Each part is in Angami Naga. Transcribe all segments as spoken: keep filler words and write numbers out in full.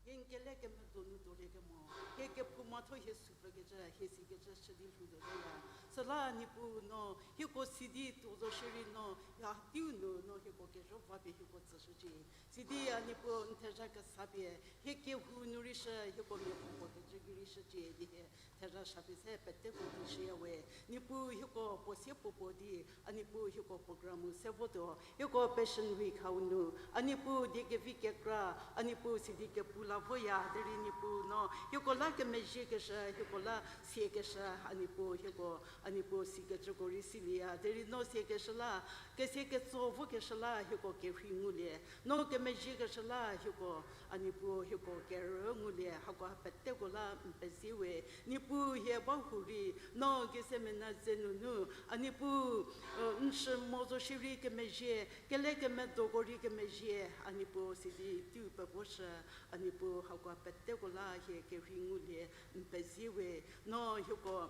Hie n kele kemedo nu tuoliekemo, hie kephouma tho hie sü pfükecü, hie sikecü shü di lhoutuo ya. Süla Niepuu no, hieko sidi tuo zo shierei no, ya tiu nu no hieko kezho va pie hieko tsüshücie. Sidi a Niepuu n thezha kesa pie, hie kehou nu rei shü, hieko miapuopuo kecü ki rei shücie di hie thezha sa pie se peteko ki shüya we. Niepuu hieko puo sie puo puo di, a Niepuu hieko program-u se votuo, hieko Passion Week hau nu, a Niepuu die kevi kekra, a Niepuu sidi kepu la voya, derei Niepuu no, hieko la kemezhiekeshü, hieko la siekeshü, a Niepuu hieko, a Niepuu sikecüko rei silieya, derei no siekeshü la, kesia ketso vokeshü la, hieko kerhei ngulie, no kemezhiekeshü la, hieko, a Niepuu hieko kerü ngulie, hako peteko la n pezie we, Niepuu hie ba hurei, no kese mena ze nunu, a Niepuu, n shü mo zo shierei kemezhie, kele kemedoko rei kemezhie, a Niepuu sidi tiu pevoshü, a Niepuu hako peteko la hie kerhei ngulie, n pezie we, no hieko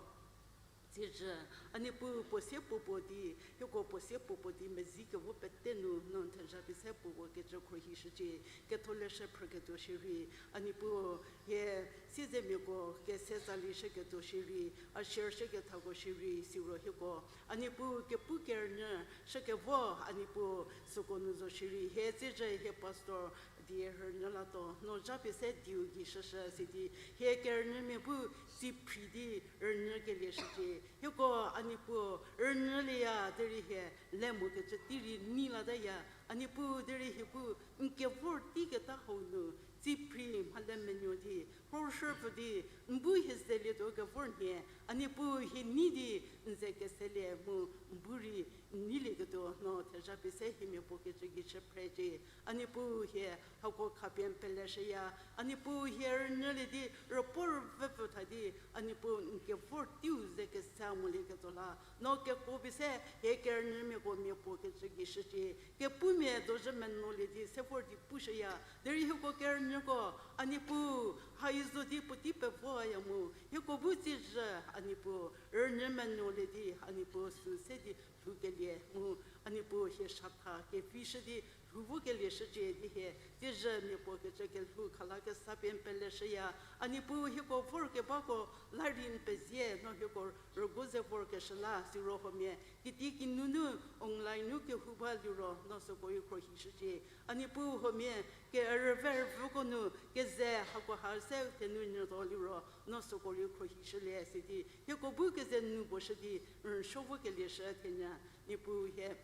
tsizhü, a Niepuu puo sie puo puo di, hieko puo sie puo puo di mezi kevo pete nu no n thezha pie se puo puo kecü khruohishücie, ketholeshü phrüketuo shierei, a Niepuu hie siezemiako kese tsali shüketuo shierei, a share shükethako shierei, siro hieko, a Niepuu kepu kerünyü shükevo, a Niepuu süko nu zo shierei, hie tsizhü hie pastor die rünyü latuo, no zha pie se dieu gei shüshü sidi, hie kerünyümia bu tsiphri di rünyükelie shücie, hieko a Niepuu rünyülieya derei hie le mokecü tei rei nei lataya, a Niepuu derei hie bu n kevor teiketa hau nu, tsiphri mhale menuo di, rhoshü pfü di, n bu hie zelietuo kevor nhie, a Niepuu hie nei di, n ze keselie mu, n bu rei, n neilieketuo no thezha pie se hie miapuo kecü gei chü phrecie, a Niepuu hie, hako khapie n peleshüya, a Niepuu hie rünyülie di, rüpuo rüvüpfü tha di, a Niepuu n kevor teiu ze kesa molieketuo la, no kekuo pie se hie kerünyümiako miapuo kecü gei shücie, kepumia dozhü menuolie di se vor di pushüya, derei hieko kerünyüko, a Niepuu, hai zo di puotei pevoya mu, hieko bu tsizhü, a Niepuu, rünyü menuolie di, a Niepuu sü se di lhoukelie mu, a Niepuu hie shatha kevishü di lhou vokelie shücie di hie, tsizhü miapuo kecü kelhou khala kesa pie n peleshüya, a Niepuu hieko vorkebako la rei n pezie, no hieko rüguo ze vorkeshü la, siro huomia, kitiekinu nu, online nu kehou ba liro, no süko rei khruohishücie, a Niepuu huomia, ke rüve rüvüko nu, keze hako ha se thenu nyütuo liro, no süko rei khruohishülie sidi, hieko bu keze nu puo shü di, n rüsuo vokelie shü thenyü, Niepuu hie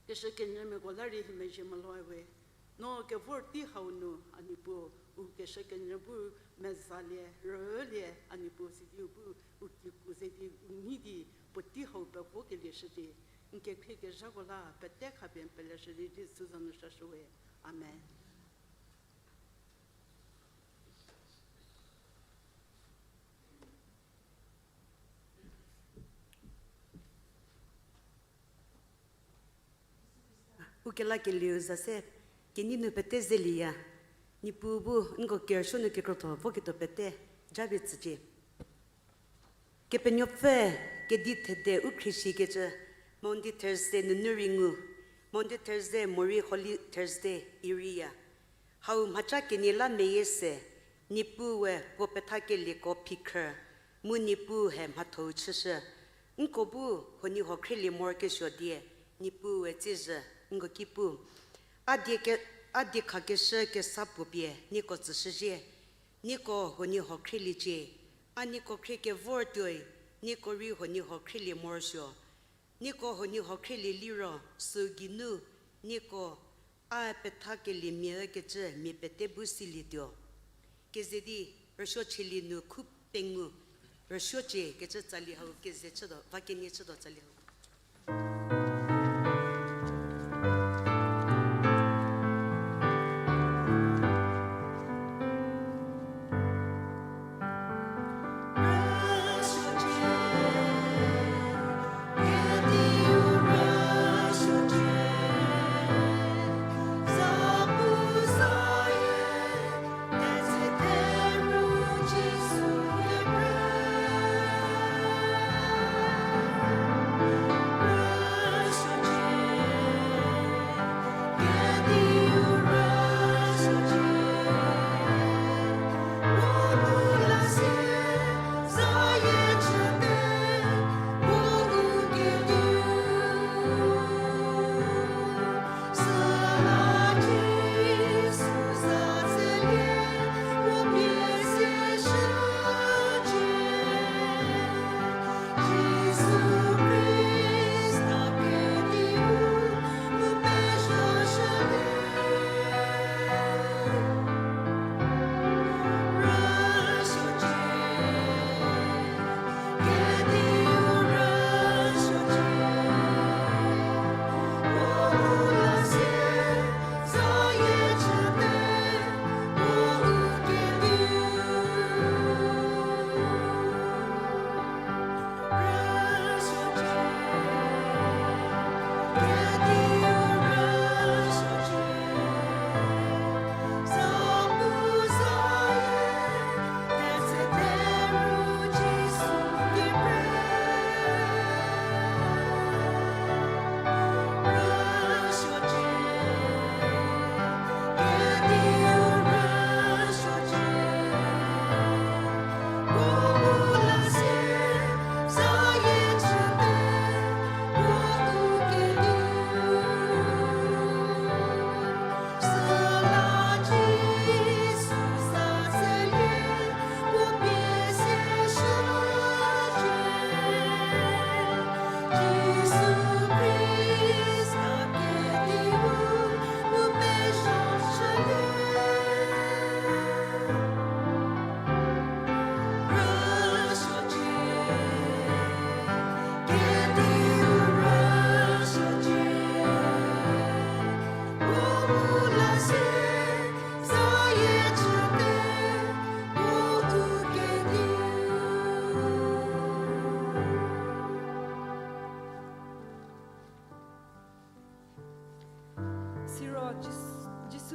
keshükenyümiako la rei hie mezhie meloe we. No kevor tei hau nu, a Niepuu, u keshükenyü bu mezalie, rülie, a Niepuu sidi u bu, u kikru ze di, u nei di, puotei hau pevokelie shü di, n kekhrie kezhako la, pete khapie n peleshü di, Jisu za nu shashü we. Amen. Ukelakelieu za se, kenei nu pete zelieya, Niepuu bu nko kerüsuo nu kekrotho voketuo pete, japie tsücie. Kepenuopfü kedi thede u khrieshikecü, Maundy Thursday nunu rei ngu, Maundy Thursday morei Holy Thursday iriya. Hau mhaca kenie la meyie se, Niepuu we puo pethakelieko phikhrü, mu Niepuu he mhathou chüshü. Nko bu huoniehuo khrielie morokesuo die, Niepuu we tsizhü, nko ki pu. A die ke, a diekhakeshü kesa puo pie nieko tsüshüzhie, nieko huoniehuo khrieliecie. A nieko khrie kevor tuoi, nieko rei huoniehuo khrielie morosuo. Nieko huoniehuo khrielie liro, süu geinu, nieko a pethakeliemia ükecü mia pete bu silietuo. Keze di, rüsuo chielie nu khu pengou, rüsuocie kecü tsali hau keze chütuo, va kenie chütuo tsali hau.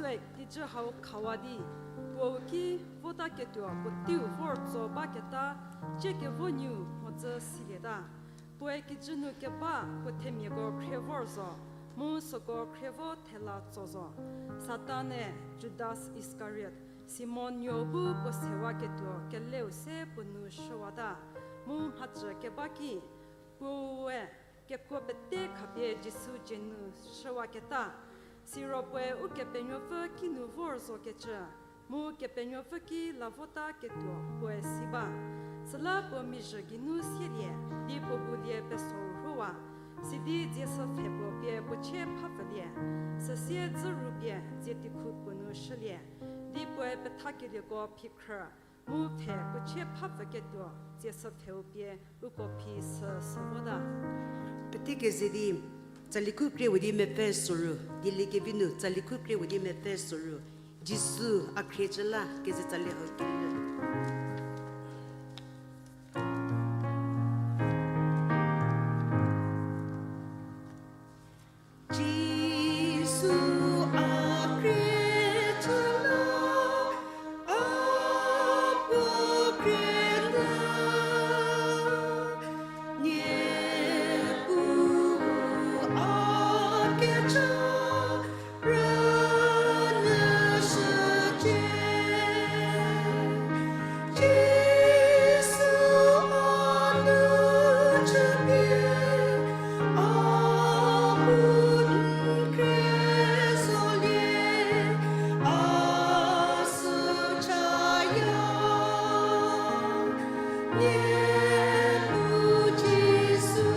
Kijü hau khawa di, puou ki vota ketuo puo teiu vor tso baketa, cie kevo nyiu mhodzü silieta. Puoe kijü nu keba puo themiako khrie vor zo, mu süko khrievo thela tso zo. Satan-e Judas Iskariot, Simon nuou bu puo sewaketuo keleu se puo nu shüwata, mu mhacü keba ki, puoue kekuo pete khapie Jisu dzie nu shüwaketa. Siro puoe Ukepenuopfü kinu vor zokecü, mu Kepenuopfü ki lavota ketuo puoe si ba. Süla puo mizhü geinu sielie, di puo bu lie pesou rhowa. Sidi dzie süpfhe puo pie puo chie phapfülie. Süsie dzü ru pie dzie teikhu puo nu shülie, di puoe pethakelieko phikhrü, mu pfhe puo chie phapfüketuo dzie süpfheu pie uko phi sü sü vota. Pete keze di, tsali khu krie we di mepfü soru, dieliekevi nu tsali khu krie we di mepfü soru, Jisu a khriecü la keze tsali hau kele. Jisu a khriecü la, a puo khrie la, Niepuu a kecha rünyü shücie. Jisu a nu chüpie, a bu n khrie zolie, a sü chaya. Niepuu Jisu,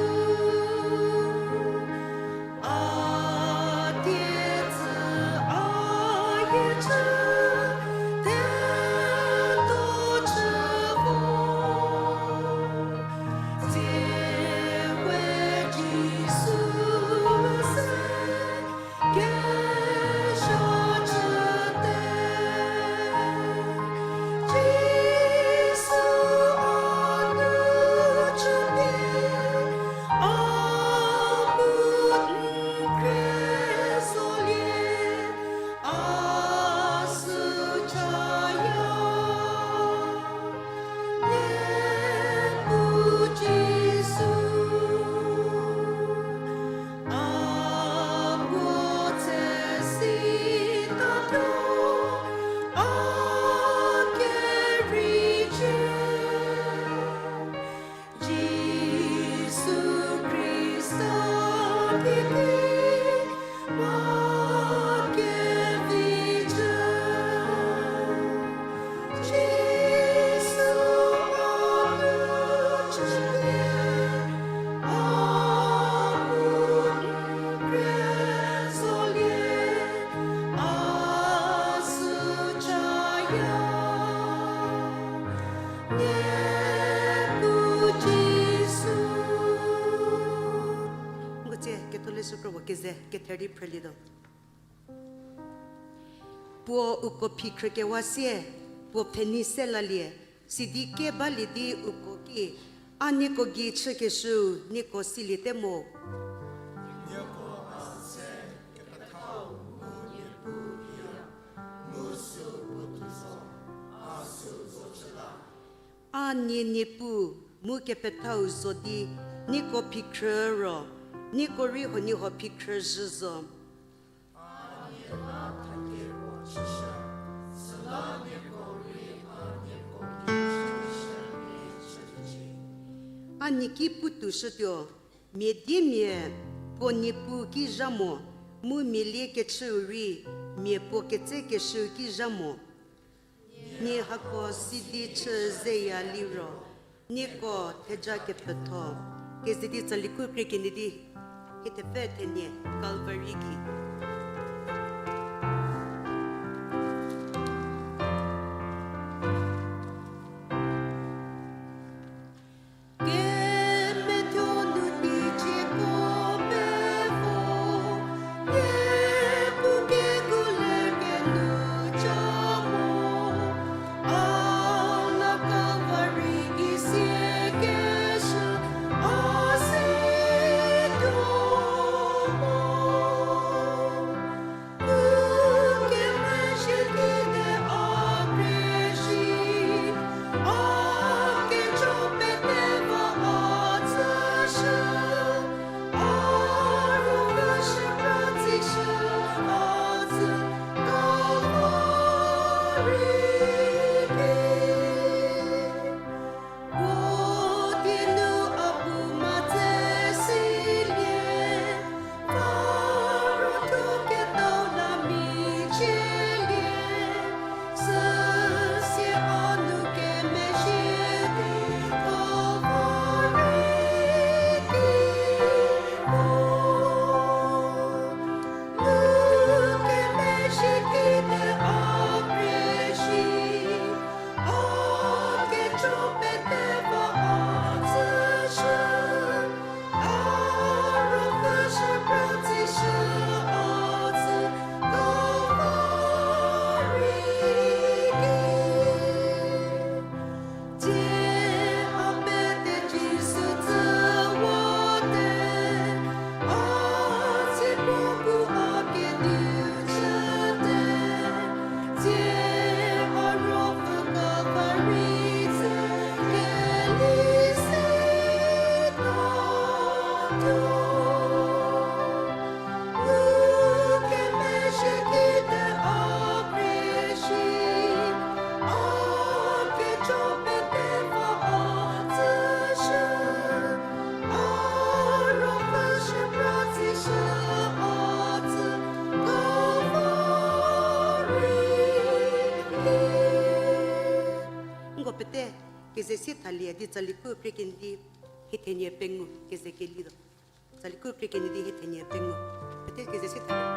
a tiedzü a yiecü teto chü vo, tsie we Jisu se kezha chüte. Jisu a nu chüpie, a bu n khrie zolie, a sü chaya. Niepuu Jisu, a puo tse sitatuo a keriecie. Jisu Khrista kiki ma kevicü. Jisu a nu chüpie, a bu n khrie zolie, a sü chaya. Niepuu Jisu. Nko tsie ketholeshü kro puo keze kether di phrülietuo. Puo uko phikhrükewa sie, puo pfhenei se lalie, sidi kie balie di uko ki, a nieko gei chükeshüu nieko siliete mo. Nieko a se kepethau mu Niepuu ya, mu sü puotou zo, a sü zo chü la. A nie Niepuu mu kepethau zo di, nieko phikhrü ro, nieko rei huoniehuo phikhrü zhü zo. A nie la thakie puo chüshü, süla nieko rei a nieko gei chükeshü mia chücie. A nie ki putuoshütuo, mia diemia puo Niepuu ki zha mo, mu mia liekechüu rei mia puo ketsekeshüu ki zha mo. Nie hako sidi chü zeya liro, nieko theja kepetho, keze di tsali khu krie kenie di, hie thepfü thenie, Calvary gei. Keze sie thalie di tsali ku krie kenie di hie thenie pengou keze kelietuo. Tsali ku krie kenie di hie thenie pengou. Pete keze sie thalie.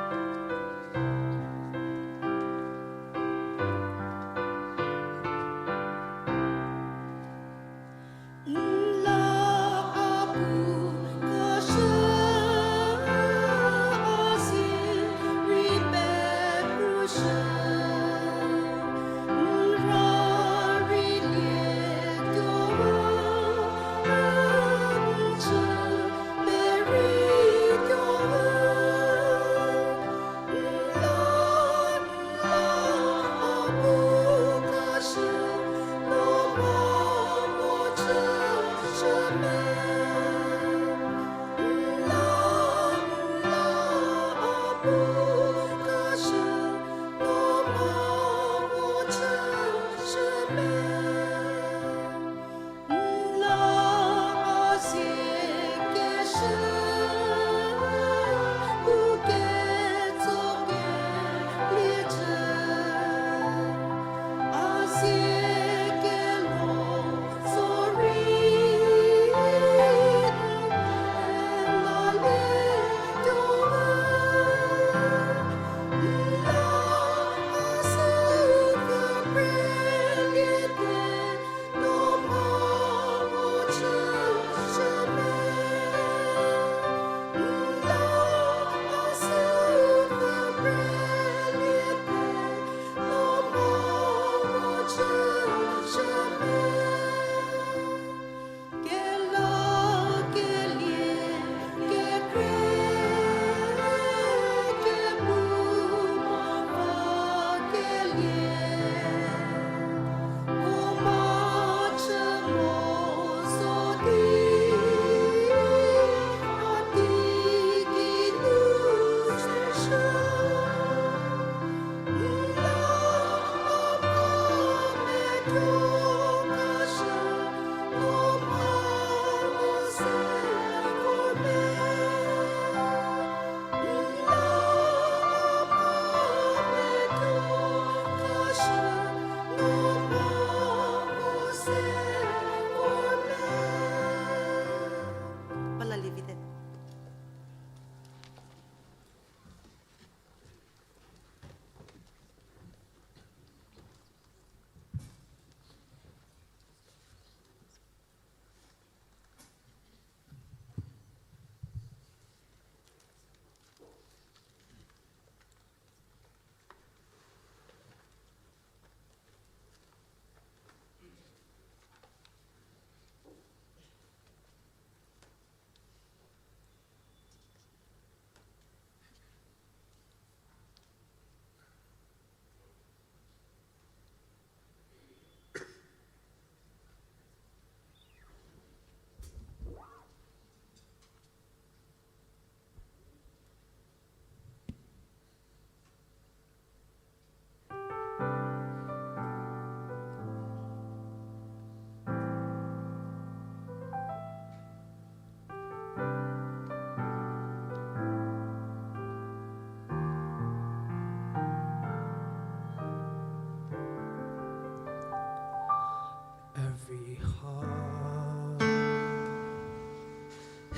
Every heart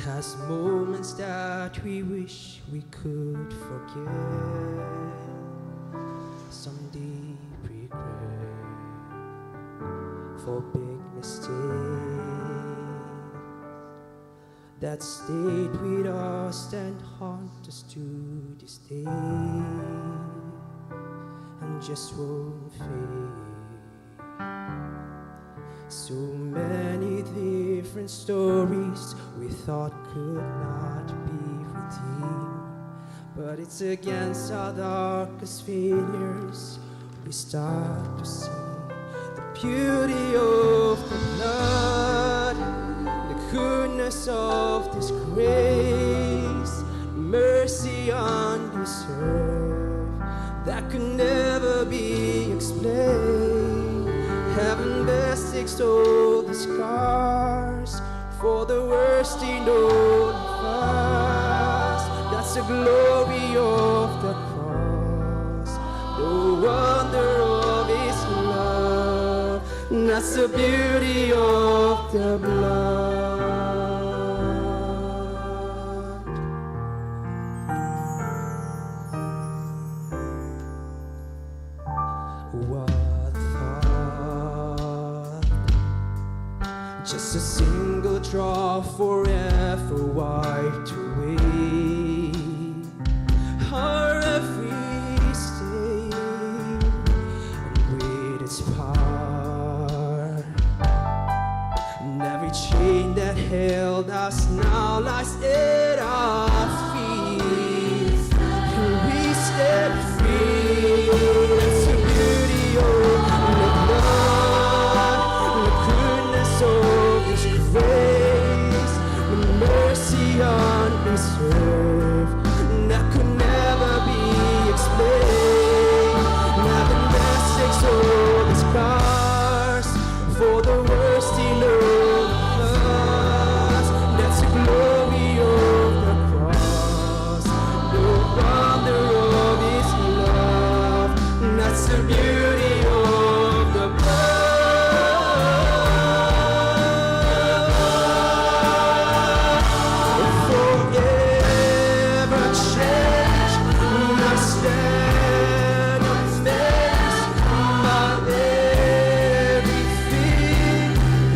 has moments that we wish we could forget. Some deep regret for big mistakes that stayed with us and haunt us to this day and just won't fade. So many different stories we thought could not be redeemed, but it's against our darkest failures we start to see the beauty of the blood, the goodness of this grace, mercy undeserved that could never be explained. Heaven best extol the scars for the worst in all of us. That's the glory of the cross, the wonder of his love. That's the beauty of the blood. What a thought. Just a single drop forever wiped away. Our every stain, and with its power, and every chain that held us now lies at our feet. And we stand free. That's the beauty of the blood, the goodness of His grace, the mercy undeserved that could never be explained. Heaven bursts its open scars for the worst in all of us. That's the glory of the cross, the wonder of His love. That's the beauty of the blood. Forever changed, I stand amazed by everything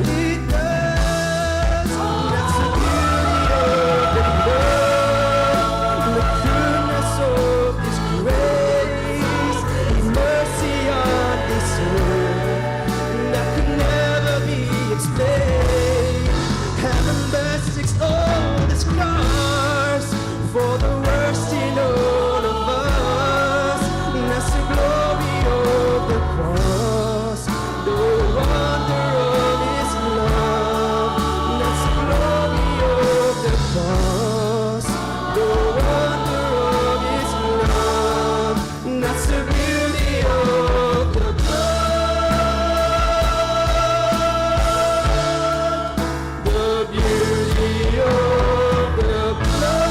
He does. That's the beauty of the blood, the goodness of His grace, His mercy undeserved that could never be explained. Heaven bursts its open scars for the worst in all of us. That's the glory of the cross, the wonder of His love. That's the glory of the cross, the wonder of His love. That's the beauty of the blood, the beauty of the blood.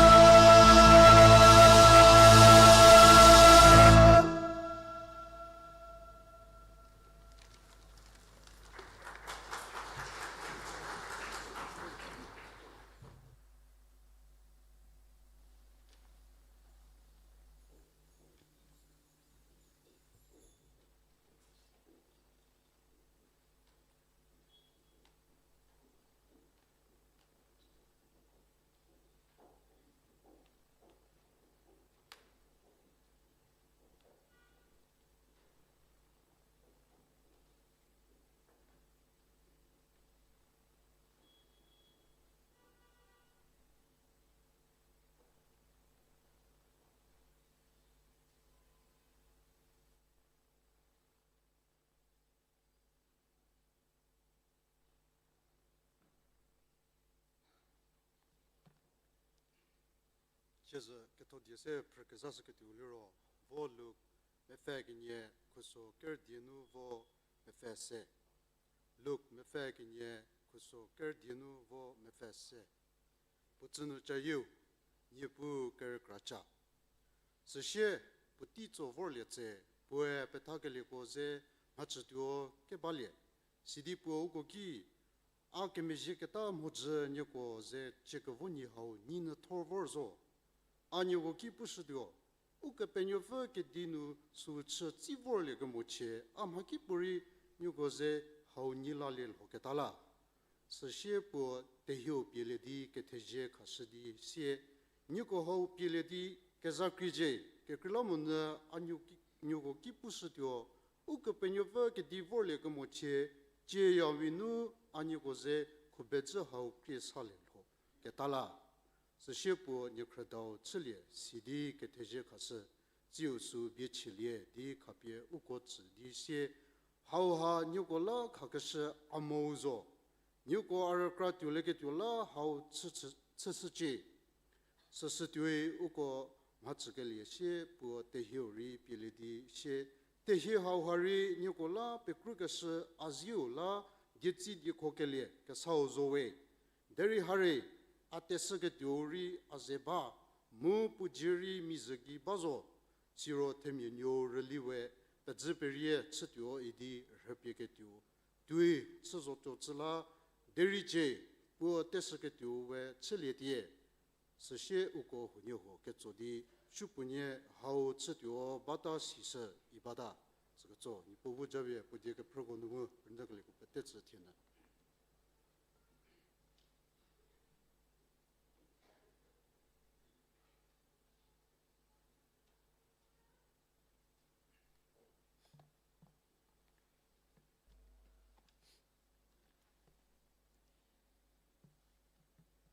Siezü ketho die se phrü kezashüketuo liro, vo Luk mepfü kenie khuso kerüdie nu vo mepfü se. Luk mepfü kenie khuso kerüdie nu vo mepfü se. Puo tsünu cayieu, Niepuu kerükra ca. Süsie puotei tso vorlie tse, puoe pethakelieko ze mhachütuo kebalie. Sidi puo uko ki, A kemezhieketa mhodzü nieko ze chiekevo nyi hau nyi nyü thor vor zo. A nieko ki pushütuo, Ukepenuopfü kedi nu süu chü tsi vorlie kemochie, a mhakipuorei nieko ze hau nyi lalie lhoketa la. Süsie puo tehieu pielie di kethezie khashü di sie, Nieko hau pielie di kezakrie cie, kekreilamonyü a nieko ki, nieko ki pushütuo, Ukepenuopfü kedi vorlie kemochie, cieya vinu a nieko ze khubedzü hau krie salie lhoketa la. Süsie puo niekhrüdau chülie sidi kethezie khashü, tsiu süu bie chielie di khapie uko tsü di sie, Hauha nieko la khakeshü a mou zo, nieko a rükra tuolieketuo la hau chü, chü, chüshücie. Süsütuoi uko mhachükelie sie puo tehieu rei pielie di sie, Tehie hauha rei nieko la pekrükeshü a zieu la dietsi diekhokelie kesau zo we. Derei ha rei, a teshüketuou rei a ze ba, mu puo dzie rei mizü gei ba zo, siro themia nuou rüli we pedzü perie chütuo idi rhüpieketuo tuoi chü zotuo chü la, derei cie puo teshüketuo we chülie tie, süsie uko huoniehuo ketso di, supuonie hau chütuo bata sishü i bata, süketso Niepuu bu japie puo die kephrüko nu mu rünyükelieko pete tsü thienyü.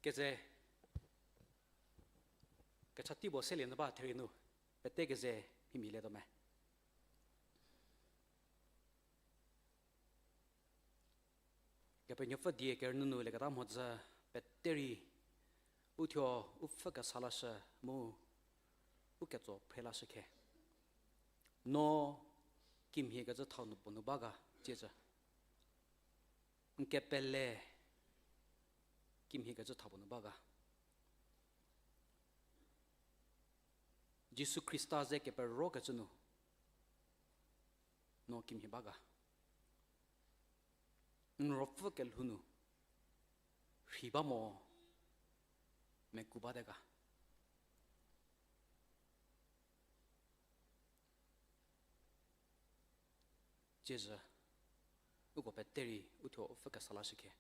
Keze, kecha tei puo selie nyü ba therie nu, pete keze mhimhie lietuo me. Kepenuopfü die kerünyü nu leketa mhodzü pete rei, uthuo u pfhü kesa lashü mu u ketso phre lashü khe. No kimhie kecü thau nu puo nu ba ga, tsiecü. N kepele kimhie kecü thau puo nu ba ga. Jisu Khrista ze kepero kecü nu, no kimhie ba ga. N ruopfü kelhou nu rhi ba mo meku bate ga. Tsiezhü, uko pete rei uthuo u pfhü kesa lashü khe.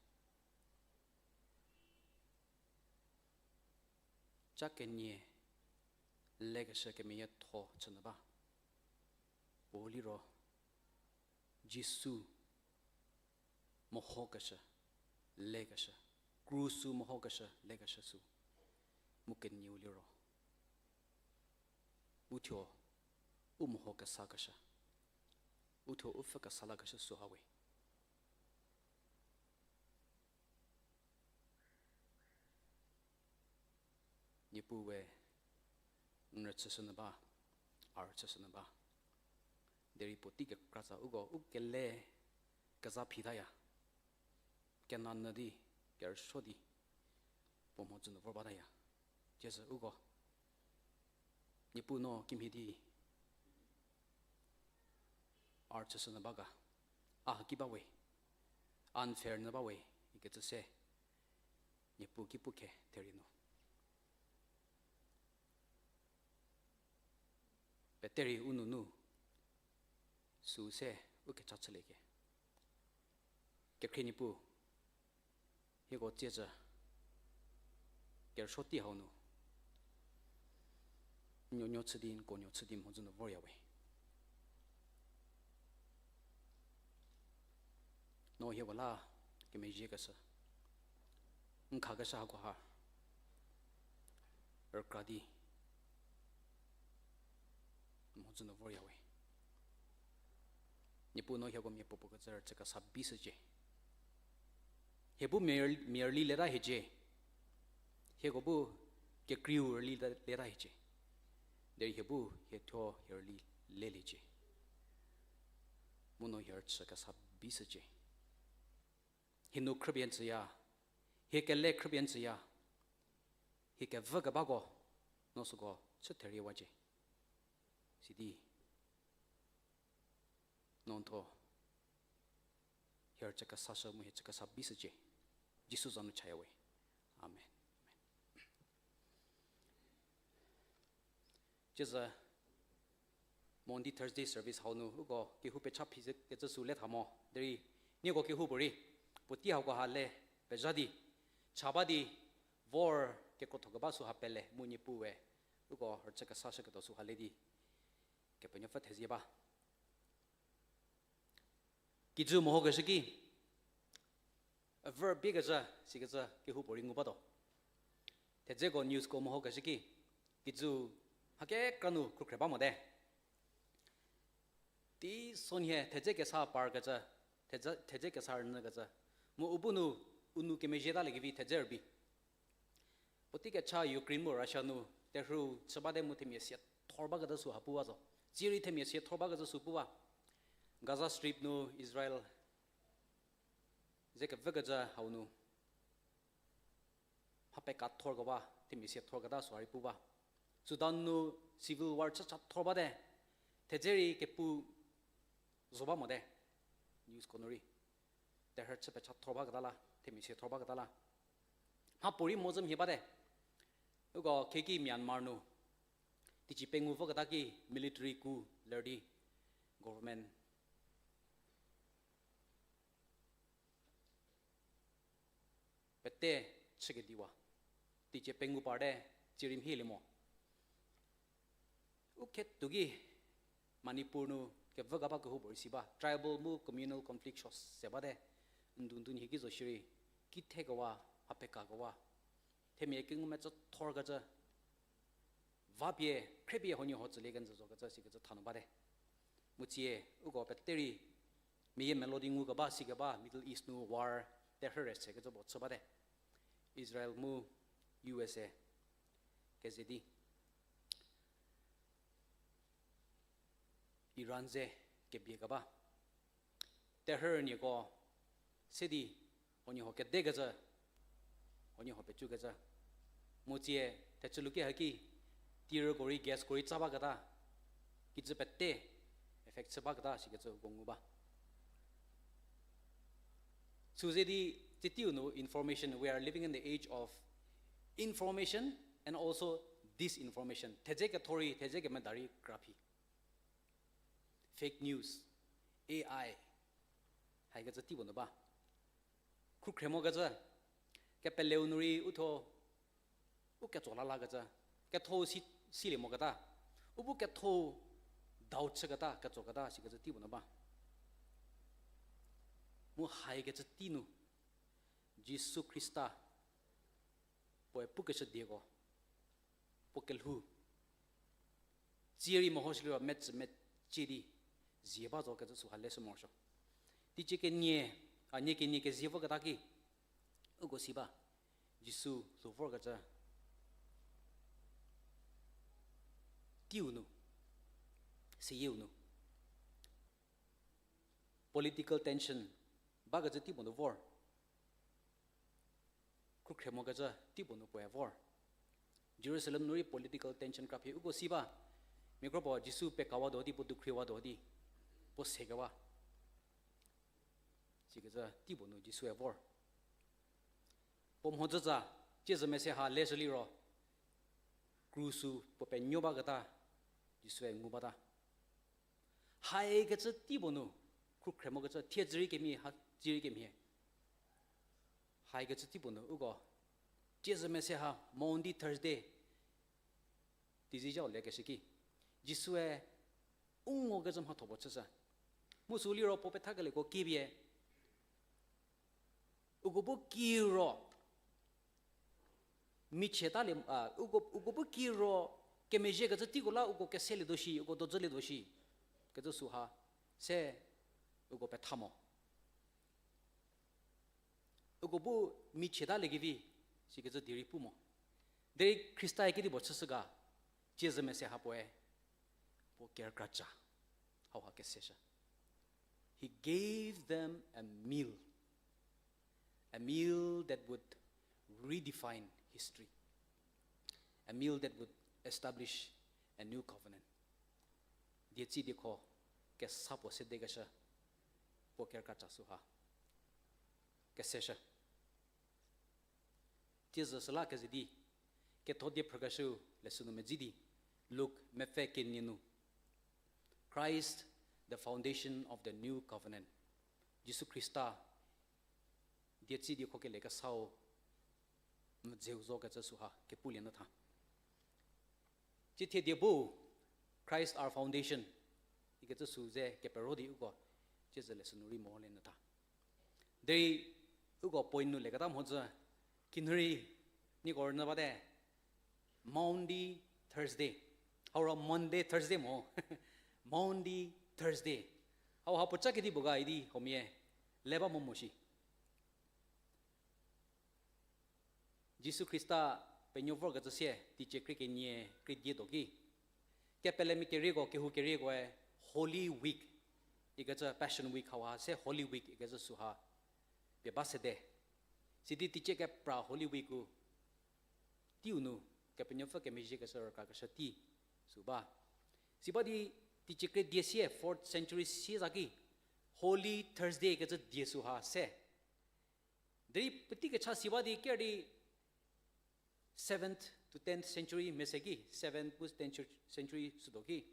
Ca kenie lekeshü kemeyietho chü nyü ba. Puo liro, Jisu mehokeshü, lekeshü, krusu mehokeshü, lekeshü sü, mu kenieu liro, uthuo u meho kesakeshü, uthuo u pfhü kesa lakeshü sü ha we. Niepuu we, n rüchüshü nyü ba, a rüchüshü nyü ba. Derei puotei kekratsa uko u kele keza phitaya. Kenanyü di, kerüsuo di, puo mhodzü nu vor bataya. Tsiezhü uko, Niepuu no kimhie di, a rüchüshü nyü ba ga, a haki ba we, a n pfhe rünyü ba we, ikecü se, Niepuu ki pu khe therie nu. Pete rei u nunu, süu se u kecha chülie khe. Kekhrie Niepuu, hieko tsiecü, kerüsuo tei hau nu, n nuonuo chü di, n konuo chü di mhodzü nu vorya we. No hieko la kemezhiekeshü, n khakeshü hakoha rükra di mhodzü nu vorya we. Niepuu no hieko mia puopuo kecü rüchü kesa bishücie. Hie bu mia, mia rüli leta hiecie. Hieko bu kekreiu rüli le-, leta hiecie. Derei hie bu hie thuo hie rüli leliecie. Mu no hie rüchü kesa bishücie. Hie nu khrüpie n tsüya, hie kele khrüpie n tsüya, hie kevü kebako, no süko chü theriewacie. Sidi, no n thuo hie rüchü kesashü mu hie chü kesa bishücie. Jisu za nu chaya we. Amen. Amen. Tsiezhü Maundy Thursday service hau nu uko kehou pecha phi ze kecü sü le tha mo. Derei nieko kehoupuorei puotei hauko ha le pezha di, cha ba di, vor kekrotho keba sü ha pele mu Niepuu we uko rüchü kesashüketuo sü ha le di Kepenuopfü thezie ba. Kijü mehokeshü ki, a verb biekecü sikecü kehoupuorei ngu batuo. Thedzeko newsko mehokeshü ki, kijü mha kekra nu khrukhre ba mote. Teisonhie thedze kesa parkecü, thedze, thedze kesa rünyükecü, mu u bu nu, u nou kemezhie taliekevi thedze rübei. Puotei kecha Ukraine mu Russia nu terhü chü bate mu themia siathor baketa sü ha puwa zo. Tsierei themia siathor baketa sü puwa. Gaza Strip nu Israel ze kevükecü hau nu mha pekathorkeba, themia siathorketa sü ha rei puwa. Sudan nu civil war chü chathor bate, thedze rei kepu zo ba mote, newsko nu rei. terhü chü pecha thor baketa la, themia se thor baketa la. Mhapuorei mhodzü mhie bate. Uko khieki Myanmar nu teicie pengou voketa ki military coup ler di government pete chükediwa. Teicie pengou parte, tsie rei mhielie mo. U khetuo ki Manipur nu kevü keba kehoupuorei si ba, tribal mu communal conflict suo se bate, ndu ndu nhie ki zo shierei, kithekewa, mha pekakewa, themia kengumecü thorkecü, va pie, khriepie huoniehuo tsülie kenjü zokecü sikecü thanu bate. Mu tsie, uko pete rei, meyiemeluo di ngukeba sikeba Middle East nu war terhü re sekecü puo chü bate. Israel mu U S A keze di Iran ze kebiekeba. Terhü rünieko se di huoniehuo kedekecü, huoniehuo pecükecü. Mu tsie thechülu ki haki, tirüko rei gasko rei tsa baketa, kijü pete effect chü baketa sikecü uko ngu ba. Süze di, tsie teiu nu information, we are living in the age of information and also disinformation. Thedze ketho rei, thedze kemeda rei kraphi. Fake news, A I, haikecü teipuo nu ba. Khrukhre mokecü, kepeleu nu rei u thuo, u ketso la lakecü, ketho si, silie moketa, u bu ketho dau chüketa, ketsoketa sikecü teipuo nu ba. Mu haikecü tei nu, Jisu Khrista puoe pukeshü dieko, puo kelhou, tsie rei mehoshüliro metsü mecie di zie ba zo kecü süha leshü morosuo. Teicie kenie, a nie kenie kezie voketa ki, uko si ba, Jisu lhou vorkecü teiu nu, seyieu nu, political tension bakecü teipuo nu vor. Khrukhre mokecü teipuo nu puoe vor. Jerusalem nu rei political tension kraphi uko si ba. Mia kro puo Jisu pekawatuo di, puo dukhriwatuo di, puo sekewa sikecü teipuo nu Jisue vor. Puo mhodzütsa, tsiezü mese ha leshü liro, krusu puo penuo baketa, Jisue ngu bata. Haikecü teipuo nu, khrukhre mokecü, thiedzü rei kemhie, ha, dzü rei kemhie. Haikecü teipuo nu, uko, tsiezü mese ha, Maundy Thursday, teizie zhau lekeshü ki, Jisue u ngokecü mhatho puo chüshü. Mu sü liro puo pethakelieko kipie, uko bu kiro, michietalie, a, uko, uko bu kiro, kemezhiekecü teiko la uko keselietuo shi, uko dozülietuo shi, kecü süha, se, uko petha mo. Uko bu michietalie kevi, sikecü die rei pu mo. Derei Khrista-e kedipuo chüshü ga, tsiezü mese ha puoe, puo kerükra ca, hauha keseshü. He gave them a meal, a meal that would redefine history, a meal that would establish a new covenant. Dietsi diekho kesa puo sedekeshü, puo kerükra ca süha keseshü. Tsiezü süla keze di, ketho die phrükeshüu leshü nu medzi di, Luk mepfü kenie nu, Christ, the foundation of the new covenant. Jisu Khrista, dietsi diekho kele kesau, medzeu zo kecü süha kepulie nyü tha. Tsiethie die bu, Christ our foundation, ikecü sü ze kepero di uko, tsiezü leshü nu rei molie nyü tha. Derei uko point nu leketa mhodzü, kinurei, nieko rünyü bate, Maundy Thursday. Hau ro Monday Thursday mo. Maundy Thursday. Hauha puoca kedipuo ga idi huomia le ba mo mo shi. Jisu Khrista penuo vorkecü sie, teicie krie kenie krie die do ki, kepelemia kerieko, kehou keriekoe Holy Week ikecü, Passion Week hauha se Holy Week ikecü süha pie ba sede. Sidi teicie kepra Holy Week-u teiu nu Kepenuopfü kemezhiekeshü rükrakeshü tei sü ba. Siba di teicie krie die sie fourth century sie za ki Holy Thursday kecü die süha se Derei puotei kecha si ba di ker di seventh to tenth century mese ki, seventh pu tenth century südo ki,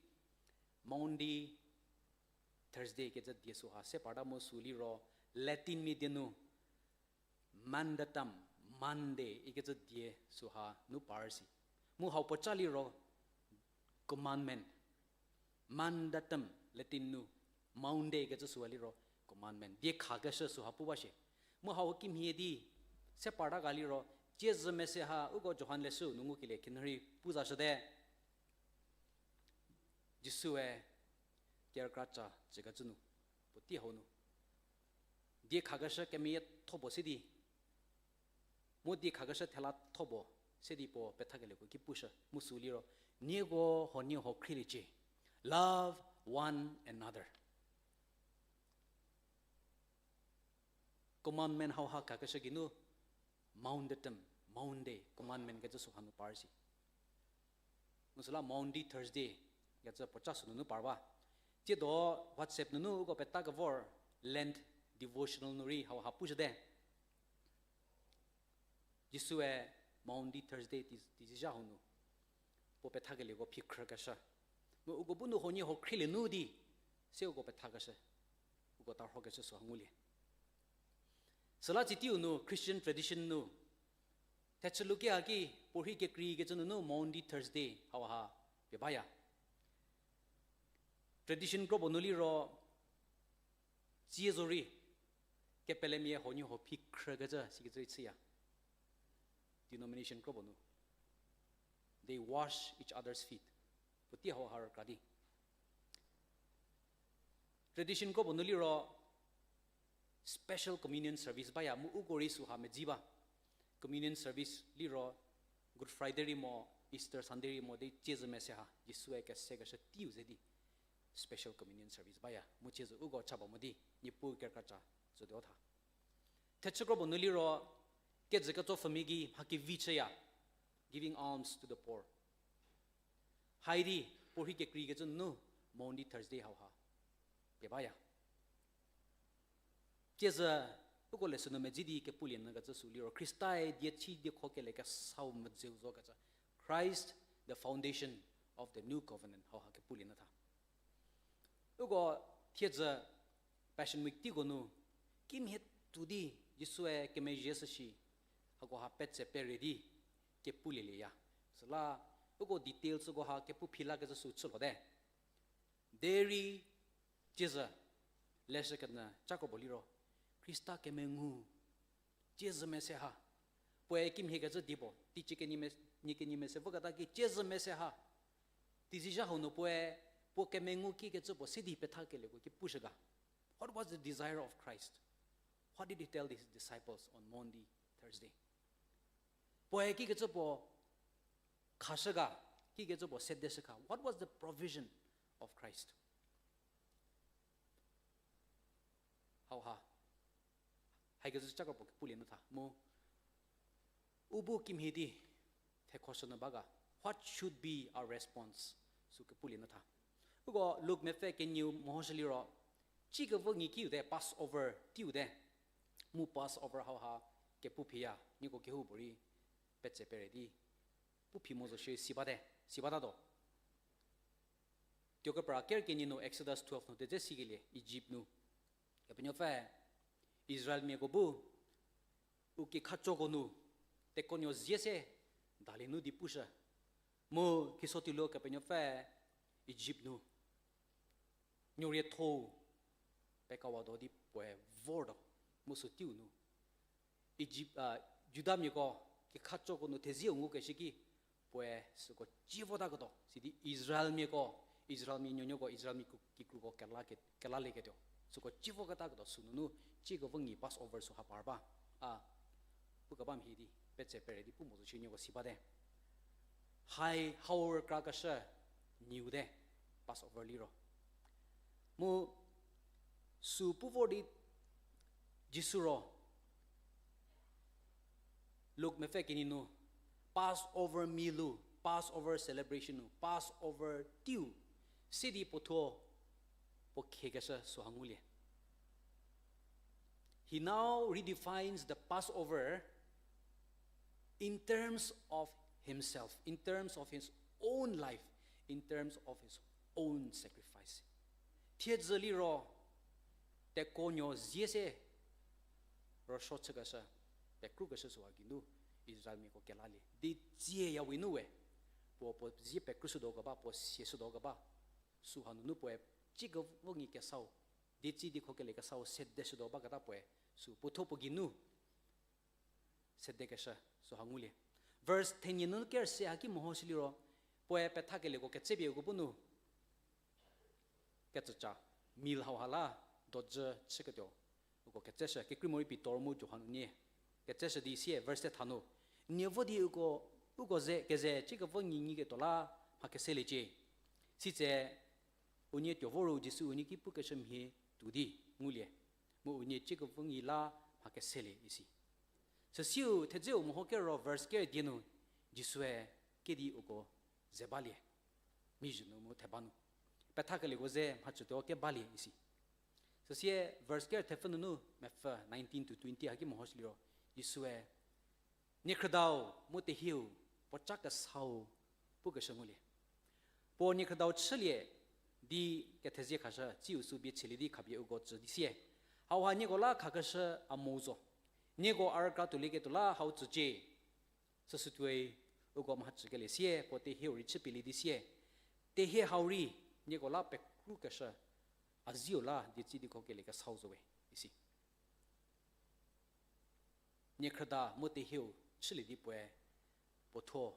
Maundy Thursday kecü die süha se parta mu sü liro Latin mia die nu Mandatum, Monday ikecü die süha nu par si. Mu hau puoca liro commandment. Mandatum, Latin nu, Maundy kecü süha liro commandment. Die khakeshü süha pu ba shie. Mu hau kimhie di, se parta ga liro, tsiezü mese ha, uko Johan leshü nu ngukelie khinhie rei pu zashüte. Jisue kerükra ca cükecü nu, puotei hau nu, die khakeshü kemeyietho puo se di, mu die khakeshü thela tho puo se di puo pethakelieko ki pushü, mu sü liro, nieko huoniehuo khrieliecie. Love one another. Commandment hauha khakeshü geinu, Maundatum, Maundy, commandment kecü süha nu par si. Mu süla Maundy Thursday kecü puoca sünunu par ba. Tsiedo WhatsApp nunu uko peta kevor Lent devotional nu rei hauha pushüte. Jisue Maundy Thursday ti, tizizha hau nu puo pethakelieko phi khrükeshü, mu uko bu nu huoniehuo khrielie nu di, se uko pethakeshü, uko tarhokeshü süha ngulie. Süla tsieteiu nu Christian tradition nu, thechülu ki haki, puorhi kekreikecü nunu Maundy Thursday hauha pie baya. Tradition kropuo nu liro, tsie zorei, kepelemia huoniehuo phi khrükecü sikecü rei chüya. Denomination kropuo nu, they wash each other's feet. Puotei hauha rükra di. Tradition kropuo nu liro, special communion service baya mu uko rei süha medzi ba. Communion service liro, Good Friday rei mo, Easter Sunday rei mo di tsiezü mese ha Jisue kesekeshü teiu ze di special communion service baya mu tsiezü uko cha ba mo di Niepuu kerükra ca tsütuo tha. Thechü kropuo nu liro, kejü ketso pfhümi ki mha kevi chüya, giving alms to the poor. Haidi, puorhi kekreikecü nunu Maundy Thursday hauha pie baya. Tsiezü, uko leshü nu medzi di kepulie nyü kecü sü liro, Khristae diechü diekho kele kesau medzeu zokecü, Christ, the foundation of the new covenant hauha kepulie nyü tha. Uko thiedzü Passion Week teiko nu, kimhie tuo di Jisue kemezhie shüshi, hakoha petse pere di kepulielieya. Süla uko details sükoha kepu phi lakecü sü chülote. Derei tsiezü leshü kenyü ca kropuo liro, Khrista kemengu, tsiezü mese ha. Puoe kimhiekecü di puo, teicie kenie me-, nie kenie mese voketa ki tsiezü mese ha. Tizizha hau nu puoe, puo kemengu kikecü puo se di pethakelieko ki pushü ga. What was the desire of Christ? What did he tell his disciples on Maundy, Thursday? Puoe kikecü puo khashü ga, kikecü puo sedeshü ga. What was the provision of Christ? Hauha, haikecü ca kropuo kepulie nyü tha mu, u bu kimhie di thekhoshü nyü ba ga, what should be our response? Sü kepulie nyü tha. Uko Luk mepfü kenieu mehoshü liro, cikevo ngi kiu te, Passover teiu te. Mu Passover hauha kepu phiya, nieko kehoupuorei petse pere di pu phi mo zo shie si bate, si batatuo. Tuokepra ker kenie nu Exodus twelve nu dedze sikelie Egypt nu. Kepenuopfü Israelmiako bu u kikhachoko nu tekuonuo zie se dalie nu di pushü. Mu khisotilo Kepenuopfü Egypt nu nuorietho-u pekawado di puoe vortuo, mu sü teiu nu Egypt, a, Judamiako kikhachoko nu thezieu ngukeshü ki, puoe süko cie vota ketuo, sidi Israelmiako, Israelmia nuonuoko, Israelmia kikruko kela ke-, kelalieketuo, süko cie voketa ketuo sünunu, cikevo ngi Passover süha par ba, a, pukeba mhie di petse pere di pu mo zo shie nieko si bate. Hai hau rükrakeshü nieu te, Passover liro. Mu sü pu vor di Jisu ro, Luk mepfü kenie nu, Passover meal-u, Passover celebration-u, Passover teiu, sidi puothuo, puo khiekeshü süha ngulie. He now redefines the Passover in terms of himself, in terms of his own life, in terms of his own sacrifice. Thiedzü liro, tekuonuo zie se rüsuo chükeshü, pekrukeshü süha geinu Israelmiako kelalie. Di tsie ya we nu we, puo puo zie pekrushütuo keba, puo sieshütuo keba, süha nunu puoe, ciekevo ngi kesau, dietsi diekhokelie kesau sedeshütuo baketa puoe, sü puothuo puo geinu sedekeshü süha ngulie. Verse thenie nunu ker se haki mehoshü liro, puoe pethakelieko ketsepie uko bu nu kecüca, meal hauha la dojü chüketuo, uko ketseshü, kekreimorei Pitor mu Johan unie ketseshü di sie, verse se tha nu, nie vo di uko, uko ze keze ciekevo ngi nyiketuo la mha keseliecie. Sitse unie tuo voru Jisu unie ki pukeshü mhie tuo di ngulie, mu unie ciekevo ngi la mha keselie isi. Süsiu thedzeu meho kero verse ker die nu, Jisue kedi uko ze balie, mizhü nu mu theba nu, pethakelieko ze mhacütuo kebalie isi. Süsie verse ker thepfü nunu mepfü nineteen to twenty haki mehoshü liro, Jisue, niekhrüdau mu tehieu, puo ca kesau pukeshü ngulie. Puo niekhrüdau chülie di kethezie khashü, tsiu sü bie chülie di khapie uko tsü di sie, hauha nieko la khakeshü a mo zo. Nieko a rükra tuolieketuo la hau tsücie. Süsütuoi uko mhacükelie sie puo tehieu rei chüpielie di sie, tehie hau rei nieko la pekrukeshü, a zieu la dietsi diekhokelie kesau zo we isi. Niekhrüda mu tehieu chülie di puoe, puothuo,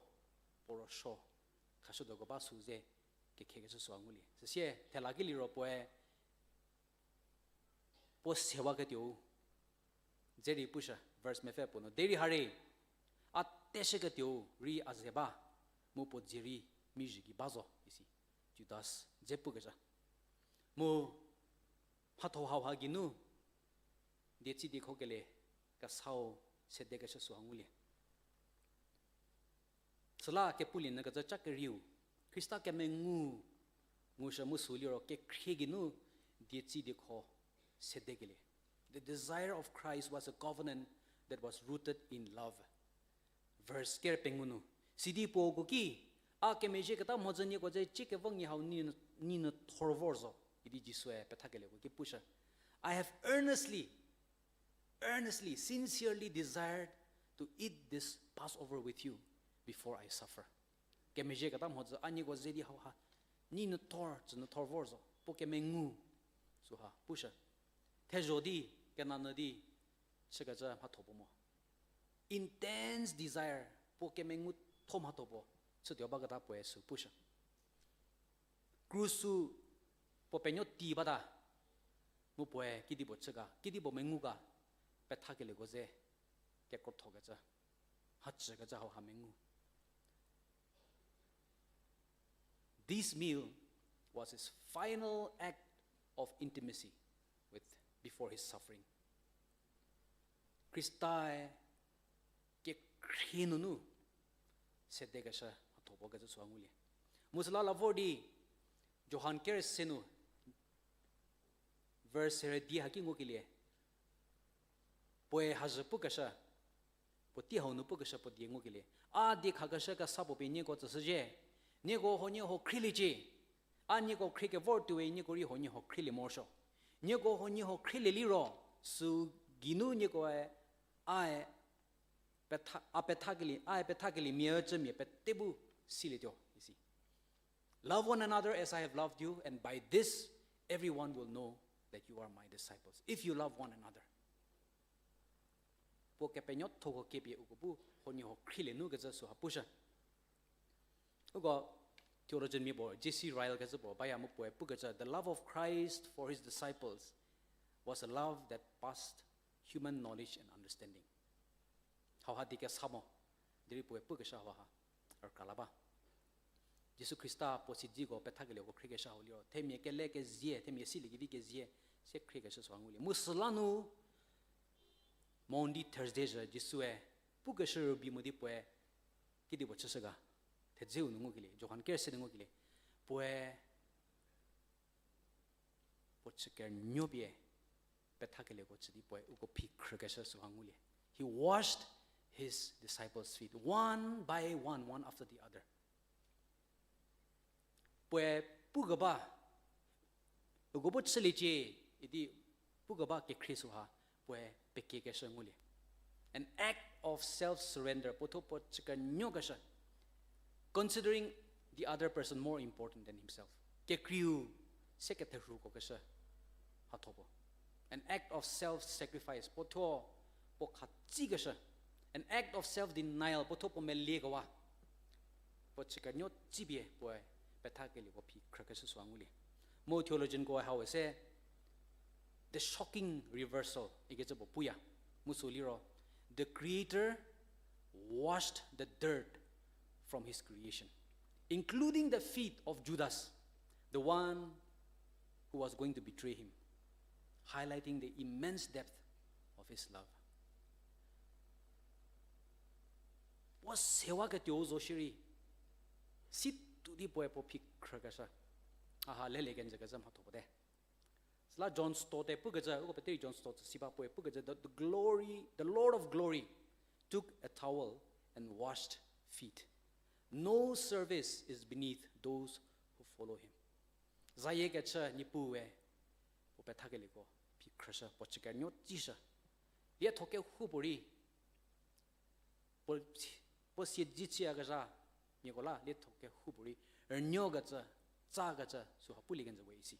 puo rüsuo khashütuo keba sü ze kekhekeshü süha ngulie. Süsie thela ki liro puoe, puo sewaketuou dze rei pushü, verse mepfü puo nu, derei ha rei, a teshüketuou rei a ze ba, mu puo dzie rei mizhü gei ba zo isi. Judas dze pukezha. Mu mhatho hauha geinu dietsi diekhokelie kesau sedekeshü süha ngulie. Süla kepulie nyü kecü ca kerieu, Khrista kemengu ngushü mu sü liro kekhrie geinu dietsi diekho sedekelie. The desire of Christ was a covenant that was rooted in love. Verse ker pengou nu, sidi puo uko ki, a kemezhieketa mhodzü nieko dze ciekevo ngi hau ninu thor vor zo idi Jisue pethakelieko ki pushü. I have earnestly, earnestly, sincerely desired to eat this Passover with you before I suffer. Kemezhieketa mhodzü a nieko ze di hauha ninu thor, tsünu thor vor zo, puo kemengu süha pushü. Thezho di, kenanyü di chükecü mhatho puo mo. Intense desire, puo kemengu tho mhatho puo chütuo baketa puoe sü pushü. Krus-u puo penuo ti bata, mu puoe kedipuo chü ga, kedipuo mengu ga, pethakelieko ze kekrothokecü, hacükecü hauha mengu. This meal was his final act of intimacy with, before his suffering. Khrista-e kekhrie nunu sedekeshü mhatho puo kecü süha ngulie. Mu süla la vor di Johan kerüse nu verse serie di haki ngukelie, puoe hazhü pukeshü, puotei hau nu pukeshü puo die ngukelie, a die khakeshü kesa puo pie nieko tsüshüzhie, nieko huoniehuo khrieliecie. A nieko khrie kevor tuoi nieko rei huoniehuo khrielie morosuo. Nieko huoniehuo khrielie liro, sü geinu niekoe, ae, petha, a pethakelie, ae pethakeliemia ücümia pete bu silietuo isi. Love one another as I have loved you, and by this everyone will know that you are my disciples, if you love one another. Puo kepenuothoko kepie uko bu huoniehuo khrielie nu kecü süha pushü. Uko theologian mia puo, J C Ryle kecü puo baya mu puoe pukecü, the love of Christ for his disciples was a love that passed human knowledge and understanding. Hauha die kesa mo, derei puoe pukeshü hauha rükra la ba. Jisu Khrista puo sidziko pethakelieko khriekeshü hau liro, themia kele kezie, themia siliekevi kezie, se khriekeshü süha ngulie. Mu süla nu, Maundy Thursday zhü Jisue pukeshü rübei mo di puoe, kedipuo chüshü ga, thedzeu nu ngukelie, Johan kerüse nu ngukelie, puoe, puo chü kernuo pie, pethakelieko chü di puoe uko phi khrükeshü süha ngulie. He washed his disciples' feet, one by one, one after the other. Puoe pukeba, uko bu chüliecie idi pukeba kekhrie süha puoe pekiekeshü ngulie. An act of self-surrender, puothuo puo chükenuokeshü, considering the other person more important than himself. Kekreiu se ketherhuko keshü, hathopuo. An act of self-sacrifice, puothuo puo khatsikeshü. An act of self-denial, puothuo puo meliekewa. Puo chükenuo tsipie puoe pethakelieko phi khrükeshü süha ngulie. Mu theologianko hau se, the shocking reversal ikecü puo puya. Mu sü liro, the Creator washed the dirt from his creation, including the feet of Judas, the one who was going to betray him, highlighting the immense depth of his love. Puo sewaketuou zo shierei, si tuo di puoe puo phi khrükeshü, aha lelie kenjü kezhü mhatho puo te. Süla John Stott-e pukecü, uko peteri John Stott tsü si ba puoe pukecü, the, the glory, the Lord of glory took a towel and washed feet. No service is beneath those who follow him. Zayie kechü Niepuue puo pethakelieko phi khrüshü, puo chükenuo tsishü. Lietho kehoupuorei, puo, puo siedzi chüyakezha, nieko la lietho kehoupuorei rünuokecü, tsakecü süha pulie kenjü we isi.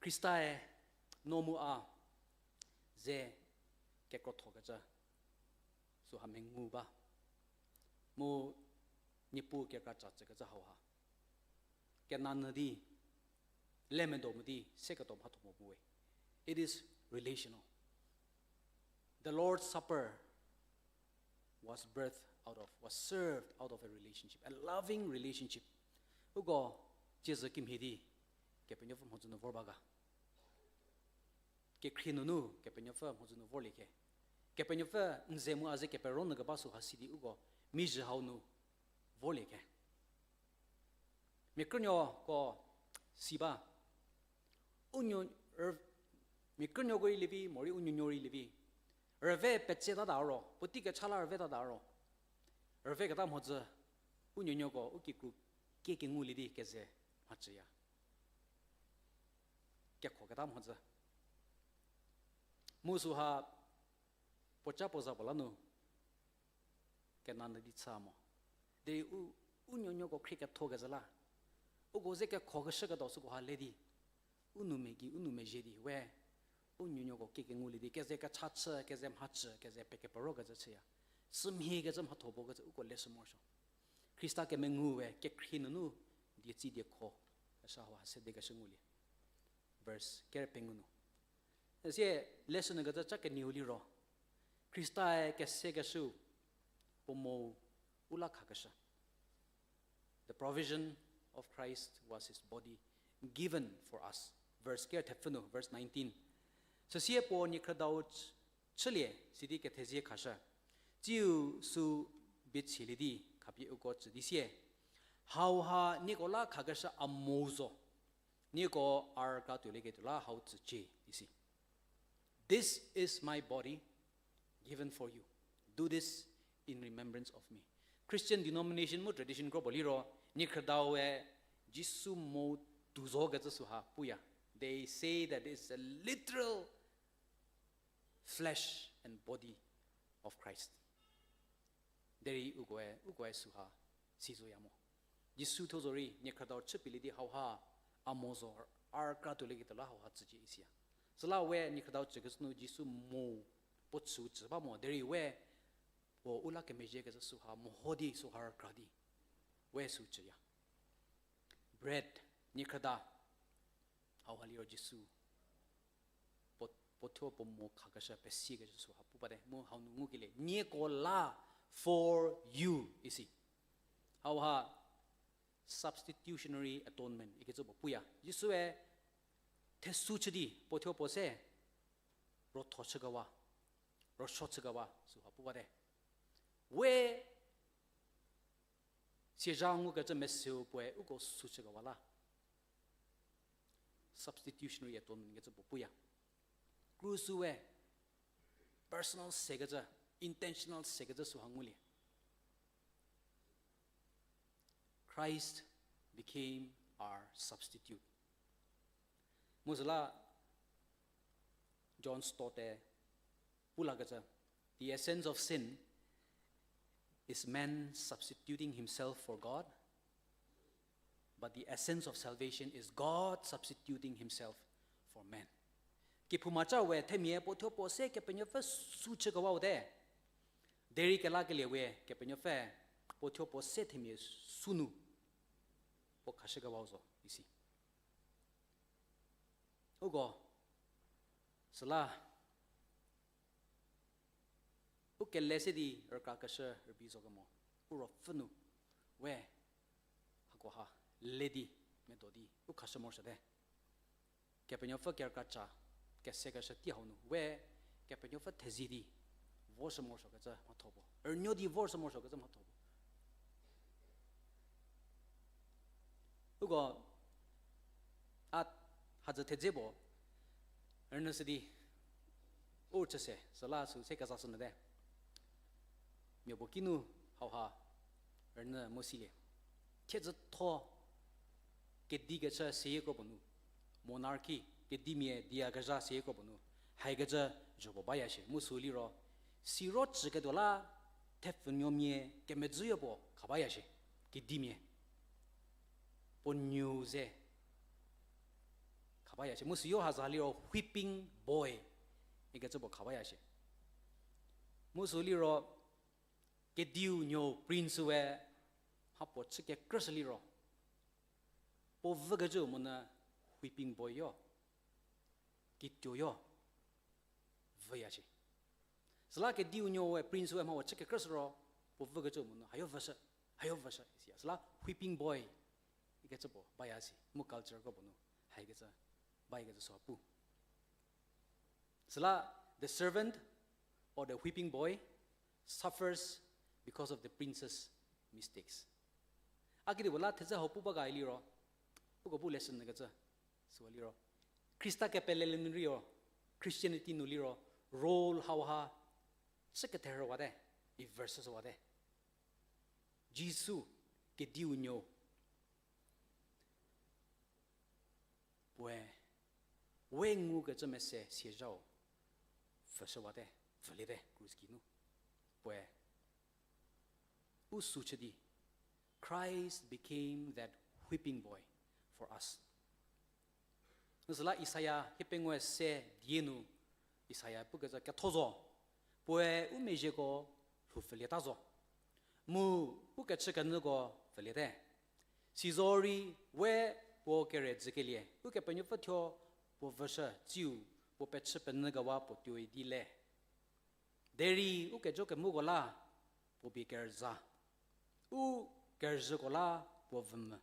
Khrista-e no mu a ze kekrothokecü süha mengu ba. Mu Niepuu kekra ca tsükecü hauha kenanyü di, lemedo mo di, seketuo mhatho mo puwe. It is relational. The Lord's Supper was birthed out of, was served out of a relationship, a loving relationship. Uko tsiezhü kimhie di Kepenuopfü mhodzü nu vor ba ga? Kekhrie nunu Kepenuopfü mhodzü nu vorlie khe. Kepenuopfü n ze mu a ze kepero nyü keba süha si di uko mizhü hau nu vorlie khe. Mia krünuoko si ba, u nuo, mia krünuoko rei lievi, morei u nuonuo rei lievi, rüve petsetata ro, puotei kecha la rüvetata ro, rüveketa mhodzü, u nuonuoko u kikru kie kengulie di keze mhachüya. Kekhoketa mhodzü. Mu süha puoca puo za puo la nu kenanyü di chü mo. Derei u, u nuonuoko khrie ketho kezhü la, uko ze kekhokeshü ketau süko ha le di, u nou mia gei, u nou mezhie di we, u nuonuoko kie kengulie di keze kecha chü, keze mhachü, keze pekepero kecü chüya. Sümhie kecü mhatho puo kecü uko leshü morosuo. Khrista kemengu we kekhrie nunu dietsi diekho keshü hau ha sedekeshü ngulie. Verse ker pengou nu. Üsie leshü nyü kecü cha kenieu liro, Khrista-e kesekeshü puo mo u la khakeshü. The provision of Christ was his body given for us. Verse ker thepfü nu, verse nineteen. Süsie puo niekhrüdau ch-, chülie sidi kethezie khashü. Tsiu sü bietshielie di khapie uko tsü di sie, hauha nieko la khakeshü a mo zo. Nieko a rükratuolieketuo la hau tsücie isi. This is my body given for you. Do this in remembrance of me. Christian denomination mu tradition kro puo liro, niekhrüdaue Jisu mo tuo zo kecü süha puya. They say that it's a literal flesh and body of Christ. Derei ukoe, ukoe süha si zoya mo. Jisu thuo zorei niekhrüdau chüpielie di hauha a mo zo, a rükratuolieketuo la hauha tsücie isiya. Süla we niekhrüdau chükeshü nu Jisu mo puo chüu chü ba mo, derei we puo u la kemezhie kecü süha meho di süha rükra di we sü chüya. Bread, niekhrüda, hauha liro Jisu puo, puo thuo puo mo khakeshü, pesiekeshü süha pu bate. Mu hau nu ngukelie, nieko la for you isi. Hauha substitutionary atonement ikecü puo puya. Jisue thesü chü di puo thuo puo se rotho chükewa, rüsuo chükewa süha pu bate. We siezha ngukecü meseu puoe uko sü chükewa la, Substitutionary atonement kecü puo puya. Krus we personal sekecü, intentional sekecü süha ngulie. Christ became our substitute. Mu süla John Stott-e pu lakecü, the essence of sin is man substituting himself for God, but the essence of salvation is God substituting himself for man. Kephouma ca we themia puo thuo puo se Kepenuopfü sü chükewau te. Derei kelakelie we Kepenuopfü puo thuo puo se themia sünu puo khashükewau zo isi. Uko, süla, u kele se di rükrakeshü rübei zo kemo, u ruopfü nu, we, hakoha, le di, medo di, u khashü morosuote. Kepenuopfü kerükra ca, kesekeshü tei hau nu, we, Kepenuopfü thezie di, voshü morosuokecü mhatho puo. Rünuo di voshü morosuokecü mhatho puo. Uko, a, hadzü thedze puo, rünyü sidi, u chüse, süla sü se kezashü nyüte. Mia puo kinu hauha rünyü mu silie. Thiedzütho kedikechü seyie kro puo nu, monarchy, kedimia diakezha seyie kro puo nu, haikecü zho puo baya shie. Mu sü liro, siro chüketuo la, thepfunuomia kemedzüyo puo kha baya shie, kedimia. Puo nuou ze kha baya shie. Mu süyo haza liro whipping boy ikecü puo kha baya shie. Mu sü liro, kediu nuou prince we mha puo chü kekrüshü liro, puo vükecü monyü whipping boy yo, kituo yo, vüya shie. Süla kediu nuou we prince we mha puo chü kekrüshü ro, puo vükecü monyü hayo vüshü, hayo vüshü isiya. Süla whipping boy ikecü puo baya si, mu culture kro puo nu, haikecü, bayakecü süha pu. Süla, the servant or the whipping boy suffers because of the prince's mistakes. A kedipuo la thedze hau pu ba ga iliro, uko bu lesson nyükecü, süha liro, Khrista kepelele nu liro, Christianity nu liro, role hauha chü ketherüwate, reverse shüwate. Jisu, kediu nuou, puoe, we ngukecü mese siezhau, pfhüshüwate, pfhüliete krus geinu. Puoe, u sü chü di, Christ became that whipping boy for us. Süla Isaia hiepengou se die nu, Isaia pukecü ketho zo, puoe u mezhieko lhou pfülieta zo. Mu ukechükenyüko pfüliete. Sizorei we puo kere dzükelie, Ukepenuopfü thuo puo vüshü tsiu, puo pechü penyükewa puo tuoi di le. Derei ukejo kemuko la puo bie kerüza. U kerüzhüko la puo vümvü.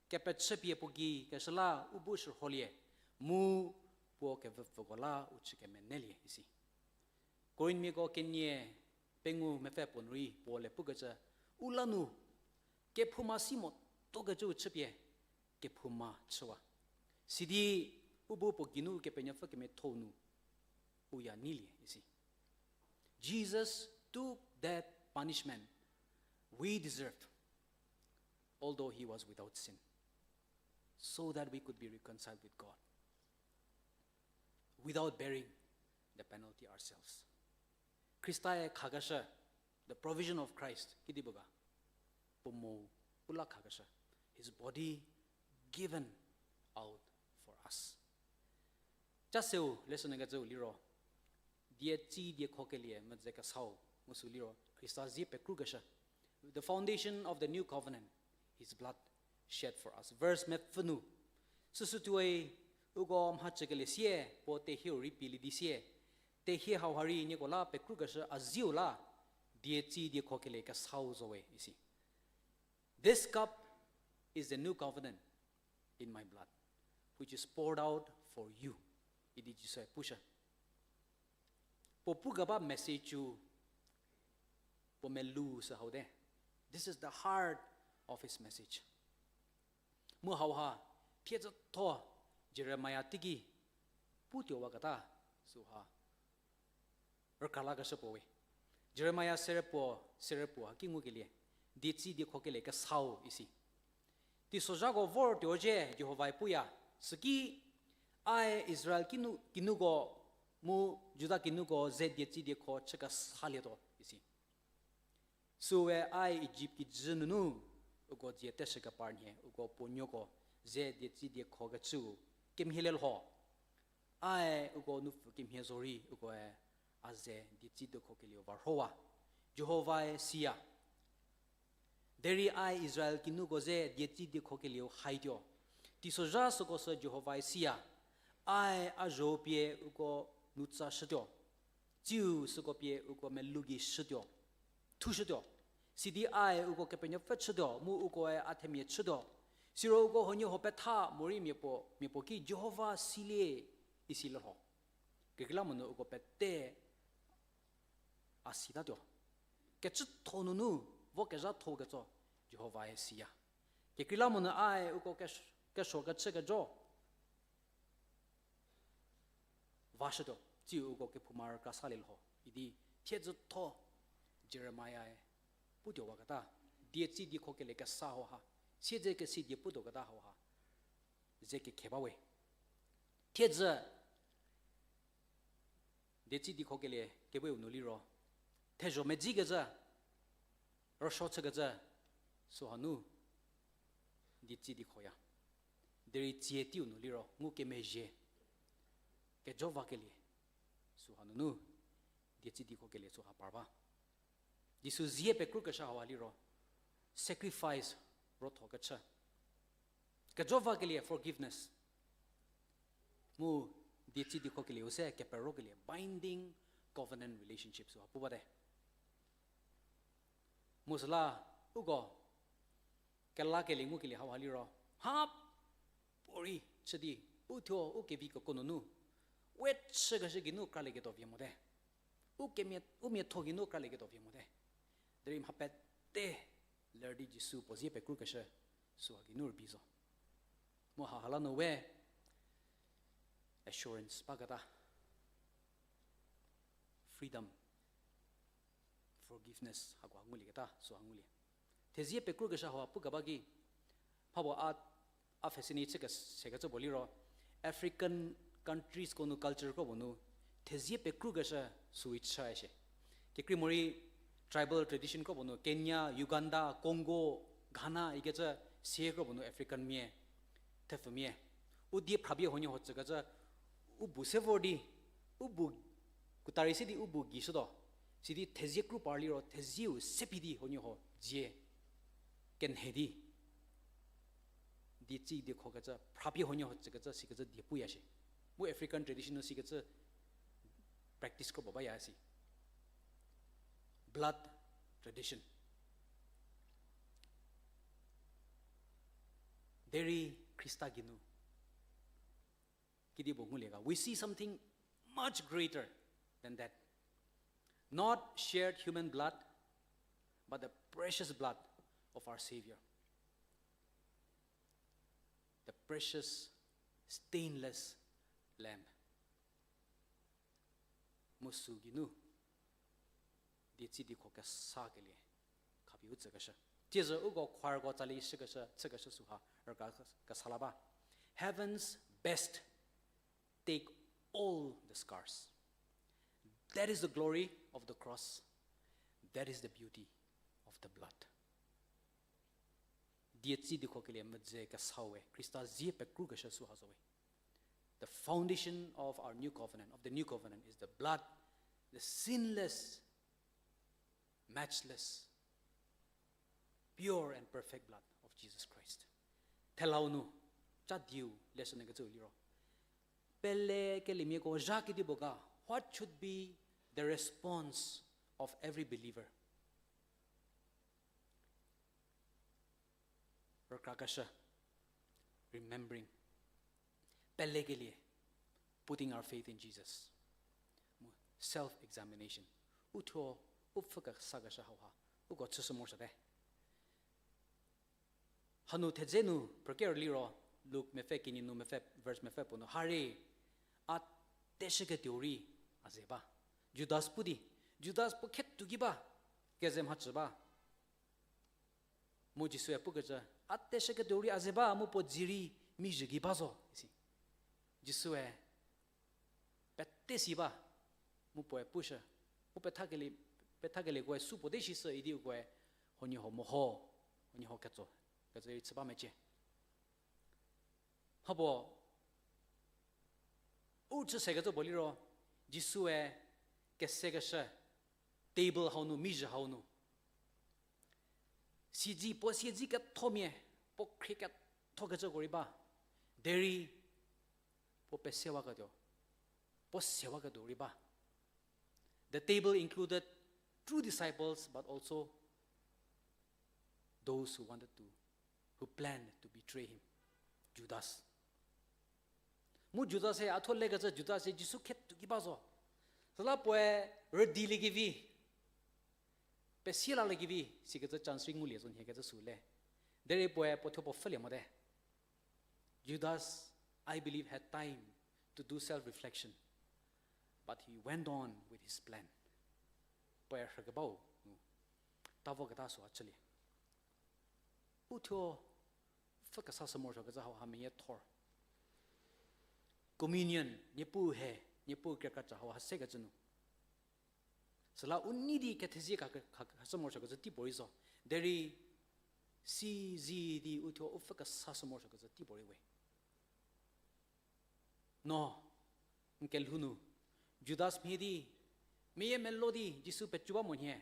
Kepechüpie puo gei keshü la u bu shürholie, mu puo kevüpfüko la u chü kemenelie isi. Korinthmiako kenie pengou mepfü puo nu rei Paul-e pukecü, u la nu kephouma si motokecü u chüpie kephouma chüwa. Sidi u bu puo geinu Kepenuopfü kemiatho nu u ya neilie isi. Jesus took that punishment we deserved, although he was without sin, so that we could be reconciled with God without bearing the penalty ourselves. Khrista-e khakeshü, the provision of Christ, kedipuo ga? Puo mo u la khakeshü. His body given out for us. Ca seu lesson kecüu liro, die tsi die khokelie meze kesau, mu sü liro, Khrista zie pekrukeshü. The foundation of the new covenant, his blood shed for us. Verse mepfü nu, süsü tuoi, uko mhachükelie sie, puo tehieu rei pielie di sie, tehie hauha rei nieko la pekrukeshü a zieu la, die tsi die khokelie kesau zo we isi. This cup is the new covenant in my blood, which is poured out for you, idi Jisu-e pushü. Puo pukeba message-u puo melou sü hau te. This is the heart of his message. Mu hauha, thiedzütho Jeremia teiki putuowaketa süha rükralakeshü puo we. Jeremia serepuo, serepuo haki ngukelie, dietsi diekhokelie kesau isi. Teisozhako vor tuo zhie Jihovae puya, süki, ae Israel kinu, kinuko, mu Juda kinuko ze dietsi diekho chü kesalietuo isi. Süwe ae Ijipt kijü nunu uko dzie teshü kepar nhie uko puonuoko ze dietsi diekhokechüu kemhie le lho. Ae uko nupfü kemhie zorei ukoe a ze dietsi diekhokelieu varhowa. Jihovae siya. Derei ae Israel kinuko ze dietsi diekhokelieu haituo. Teisozha süko sü Jihovae siya. Ae a zho pie uko nutsa shütuo. Tsiu süko pie uko melou gei shütuo, thushütuo. Sidi ae uko Kepenuopfü chütuo, mu ukoe a themia chütuo. Siro uko huoniehuo petha morei miapuo, miapuo ki Jihova silie isi le lho. Kekreilamonyü uko pete a sitatuo. Kecütho nunu vo kezhatho ketso Jihovae siya. Kekreilamonyü ae uko kesh-, kesuo kechü kejo vashütuo, tsiu uko kephouma rükra salie lho idi thiedzütho Jeremiae putuowaketa, dietsi diekhokelie kesa hauha, siedzekesi die putuoketa hauha ze kekhe bawe. Thiedzü dietsi diekhokelie keweu nu liro, thezho medzikecü, rüsuo chükecü, sühanu dietsi diekhoya. Derei tsie teiu nu liro ngukemezhie, kejo vakelie, sühanunu dietsi diekhokelie süha par ba. Jisu zie pekrukeshü hauha liro, sacrifice rotho kechü. Kejo vakelie forgiveness. Mu dietsi diekhokelieu se keperokelie binding covenant relationship süha pu bate. Mu süla uko kelakelie ngukelie hauha liro, ha puorei chü di, u thuo u kevi koko nunu, we chükeshü geinu kralieketuo vie mote. U kemia, u miatho geinu kralieketuo vie mote. Derei mha pete ler di Jisu puo zie pekrukeshü süha geinu rübei zo. Mu hahala nu we assurance baketa, freedom, forgiveness, hakoha ngulieketa süha ngulie. Thezie pekrukeshü hauha pukeba ki, mhapuo a, a fascinate chü kesekecü puo liro, African countries ko nu culture kro puo nu, thezie pekrukeshü süi chü shie. Kekrei morei tribal tradition kro puo nu, Kenya, Uganda, Congo, Ghana ikecü sie kro puo nu African mia, thepfumia. U die phrapie huoniehuo tsükecü, u bu se vor di, u bu kuta rei se di u bu gei shütuo. Sidi thezie kru par liro, thezieu se phi di huoniehuo dzie kenhe di dietsi diekhokecü, phrapie huoniehuo tsükecü, sikecü die puya shie. Mu African tradition nu sikecü practice kro puo baya si. Blood tradition. Derei Khrista geinu kedipuo ngulie ga, we see something much greater than that. Not shared human blood, but the precious blood of our Saviour. The precious, stainless Lamb. Mu sü geinu dietsi diekho kesakelie khapie u tsükeshü. Tiezü uko choirko tsali shükeshü, chükeshü süha rükra kesa la ba. Heaven's best take all the scars. That is the glory of the cross. That is the beauty of the blood. Dietsi diekhokelie medzi kesau we, Khrista zie pekrukeshü süha zo we. The foundation of our new covenant, of the new covenant, is the blood, the sinless, matchless, pure and perfect blood of Jesus Christ. Thelau nu, cha dieu, lesson kecü liro, pelekeliemiako zha kedipuo ga, what should be the response of every believer? Rükrakeshü, remembering. Pelekelie, putting our faith in Jesus. Mu self-examination. U thuo, u pfhü kesakeshü hauha, uko chüshü morosuote. Hanu thedze nu phrükerü liro, Luk mepfü kenie nu mepfü, verse mepfü puo nu, hari, a teshüketuo rei a ze ba. Judas pu di, Judas puo khetuo ki ba, keze mhachü ba. Mu Jisue pukecü, a teshüketuo rei a ze ba, mu puo dzie rei mizhü gei ba zo, isi. Jisue pete si ba, mu puoe pushü, u pethakelie, pethakelieko-e su puo te shishü idi ukoe, huoniehuo meho, huoniehuo ketso, kecü rei chü ba mecie. Mhapuo, u chü sekecü puo liro, Jisue kesekeshü, table hau nu, mizhü hau nu, siedzi, puo siedzi kethomia, puo khrie kethokecüko rei ba, derei, puo pesewaketuo, puo sewaketuo rei ba. The table included true disciples, but also those who wanted to, who planned to betray him, Judas. Mu Judas-e, a thuo lekecü Judas-e Jisu khetuo ki ba zo. Süla puoe rüdiliekevi, pesielaliekevi, sikecü chance rei ngulie zo nhie kecü sü le. Derei puoe puo thuo puo pfhülie mote. Judas, I believe, had time to do self-reflection, but he went on with his plan. Puoe rhükebau nu, ta voketa süha chülie. U thuo pfhü kesa sü morosuokecü hauha meyie thor. Communion, Niepuu he, Niepuu kerükraca hauha sekecü nu. Süla u nei di kethezie kha, kha, kha sü morosuokecü teipuorei zo. Derei, si zi di u thuo u pfhü kesa sü morosuokecü teipuorei we. No, n kelhou nu, Judas mhie di, meyie melo di Jisu pecu ba mo nhie.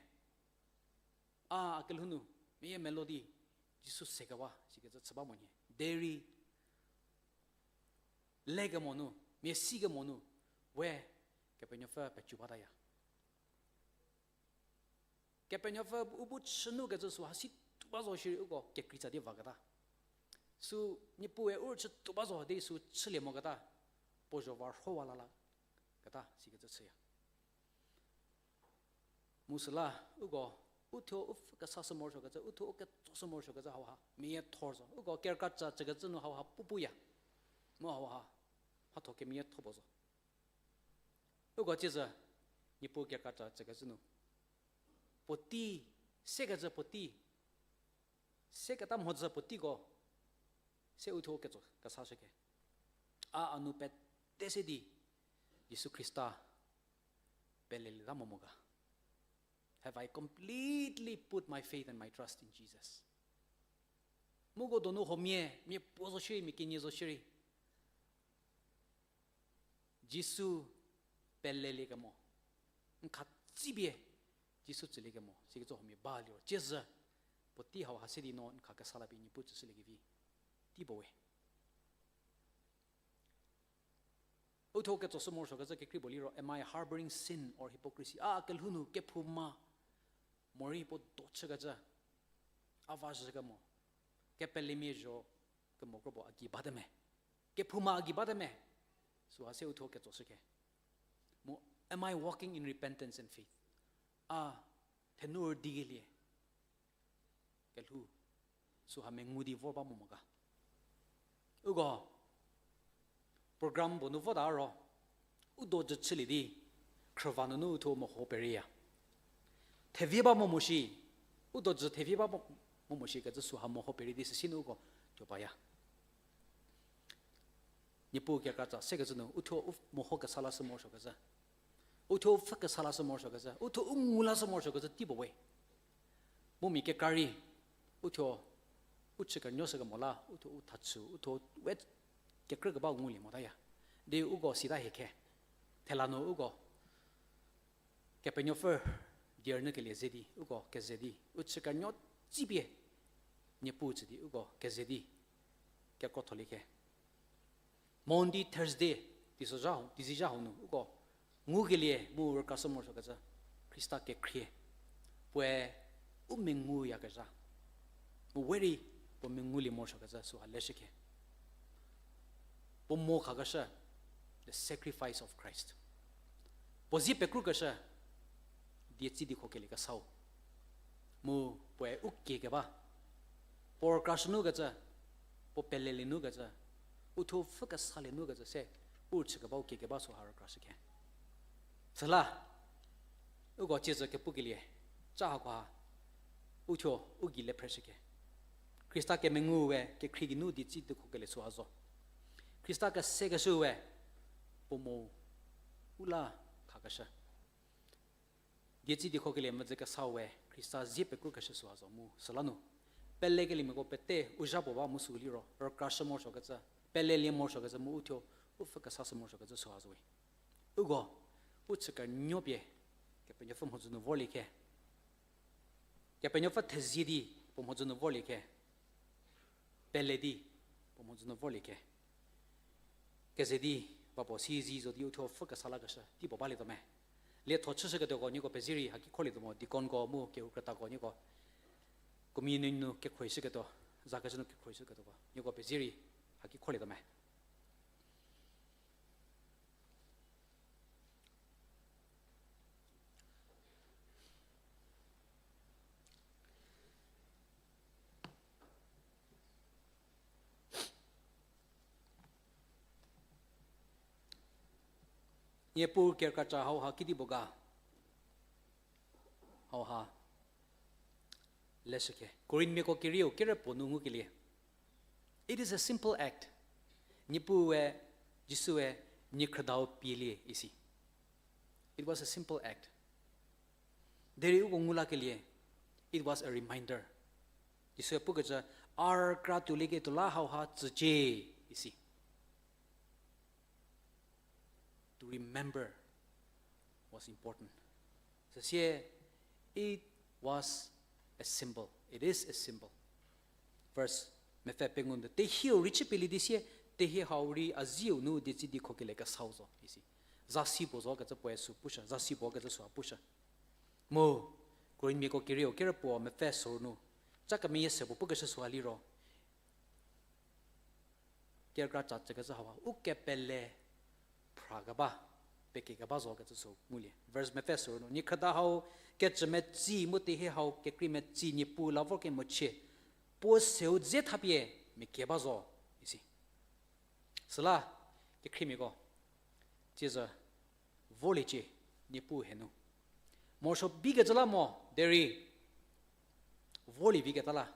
A, a kelhou nu, meyie melo di, Jisu sekewa, sikecü chü ba mo nhie. Derei, lekemo nu, mia sikemo nu, we, Kepenuopfü pecu bataya. Kepenuopfü u bu chü nu kecü süha si tuo ba zo shierei uko kekreitsa di vaketa. Sü Niepuue u rüchü tuo ba zo di sü chülie moketa. Puo zho va rhowa lala keta sikecü chüya. Mu süla uko u thuo u pfhü kesa sü morosuokecü, u thuo u ketso sü morosuokecü hauha meyie thor zo. Uko kerükraca cükecü nu hauha pupuya. Mu hauha mhatho kemeyie tho puo zo. Uko tsiezü, Niepuu kerükraca cükecü nu. Puotei, sekecü puotei, seketa mhodzü puoteiko, se u thuo ketso kesashüke. A a nu pete se di, Jisu Khrista pelelieta mo mo ga. Have I completely put my faith and my trust in Jesus? Muko donu huomia, mia puo zo shierei, mia kenie zo shierei. Jisu peleliekemo. N khatsipie Jisu tsüliekemo. Sikecü huomia ba liro. Tsiezü, puotei hauha se di no n kha kesa la pie Niepuu tsüshüliekevi. Tei puo we. U thuo ketso sü morosuokecü kekrei puo liro, am I harboring sin or hypocrisy? A kelhou nu kephouma morei puo do chükecü, a va zhükemo, kepelemia zho kemo kropuo a gei bate me? Kephouma a gei bate me? Süha se u thuo ketsoshüke. Mu, am I walking in repentance and faith? A thenu rüdikelie kelhou süha mengu di vor ba mo mo ga. Uko program puo nu vota ro, u do jü chülie di, khrüva nunu u thuo meho pereiya. Thevie ba mo mo shi, u do jü thevie ba mo, mo mo shi kecü süha meho perei di süsie nu uko tuo baya. Niepuu kerükraca sekecü nu, u thuo u meho kesa lashü morosuokecü. U thuo u pfhü kesa lashü morosuokecü. U thuo u ngu lashü morosuokecü tei puo we. Mu mia kekra rei, u thuo u chü kenuoshükemo la, u thuo u thachü, u thuo we kekrü kebau ngulie motaya. Di uko sita hie khe. Thela nu uko Kepenuopfü die rünyükelie ze di, uko keze di, u chü kenuo tsipie, Niepuu tsü di, uko keze di, kekrotholie khe. Monday, Thursday, teisozha, teisozha hau nu, uko ngukelie mu rükrashü morosuokecü, Khrista kekhrie, puoe u menguyakezha. Mu we rei puo mengulie morosuokecü süha leshükhe. Puo mo khakeshü, the sacrifice of Christ. Puo zie pekrukeshü, die tsi di khokelie kesau. Mu puoe u kie keba. Puo rükrashü nukecü, puo pelelie nukecü, U thuo pfhü kesalie nu kecü se, u chükebau kekeba süha rükrashü khe. Süla, uko tsiezü kepukelie, cha hakoha, u thuo u gei le phreshü khe. Khrista kemengu we kekhrie geinu dietsi diekhokelie süha zo. Khrista kesekeshü we, puo mo u la khakeshü. Dietsi diekhokelie mvüdzü kesa we Khrista zie pekrukeshü süha zo mu süla nu. Pelekeliemiako pete u zha puo ba mu sü liro, rükrashü morosuokecü, pelelie morosuokecü mu u thuo, u pfhü kesashü morosuokecü süha zo we. Uko, u chü kernuo pie, Kepenuopfü mhodzü nu vorlie khe. Kepenuopfü thezie di, puo mhodzü nu vorlie khe. Pele di, puo mhodzü nu vorlie khe. Keze di, va puo si zi zo di u thuo pfhü kesa lakeshü, tei puo balietuo me. Lietho chüshüketuoko nieko pezie rei haki khrolietuo mo, deaconko mu kehou krütako nieko. Communion nu kekhruohishüketuo, zakeshü nu kekhruohishüketuoko nieko pezie rei haki khrolietuo me. Niepuu kerükraca hauha kedipuo ga? Hauha leshü khe. Korinthmiako kerieu kere puo nu ngukelie. It is a simple act. Niepuue, Jisue, niekhrüdau pielie isi. It was a simple act. Derei uko ngu lakelie, it was a reminder. Jisue pukecü, a rükra tuolieketuo la hauha tsücie isi. To remember was important. Süsie, it was a symbol. It is a symbol. Verse mepfü pengou nu, tehieu rei chüpielie di sie, tehie hau rei a zieu nu dietsi diekhokelie kesau zo isi. Zasi puo zo kecü puoe sü pushü, zasi puo kecü süha pushü. Mu, Korinthmiako kerieu kere puo mepfü soru nu, cha kemeyie se puo pukeshü süha liro, kerükra ca cükecü hauha u kepele phrakeba, pekekeba zo kecü sü ngulie. Verse mepfü soru nu, niekhrüda hau kecü metsi mu tehie hau kekrei metsi Niepuu la vorkemochie, puo seu dze thapie mia kie ba zo isi. Süla, kekhriemiako, tsiezü, vorliecie, Niepuu henu. Morosuo bikecü la mo, derei, vorlie viketa la.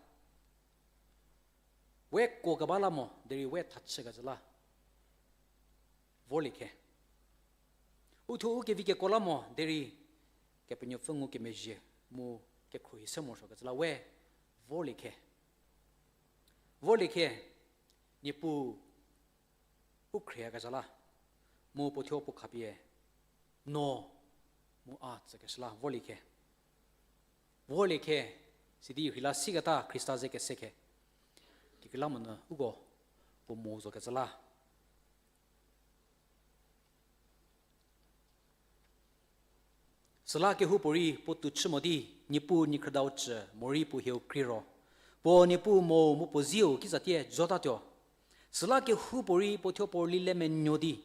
We kuo keba la mo, derei we thachükecü la. Vorlie khe. Uthuo u kevi kekuo la mo, derei, Kepenuopfü ngukemezhie, mu kekhruohi se morosuokecü la we, vorlie khe. Vorlie khe, Niepuu u khrieyakezha la, mu puo thuo puo khapie, no, mu a tsükeshü la vorlie khe. Vorlie khe, sidi rheila siketa Khrista ze kese khe. Kekreilamonyü uko, puo mo zokecü la. Süla kehoupuorei puo tou chü mo di, Niepuu niekhrüdau cü morei puo hieu krie ro, puo Niepuu mo mu puo zieu kizatie zotatuo. Süla kehoupuorei puo thuo puo rüli le menuo di,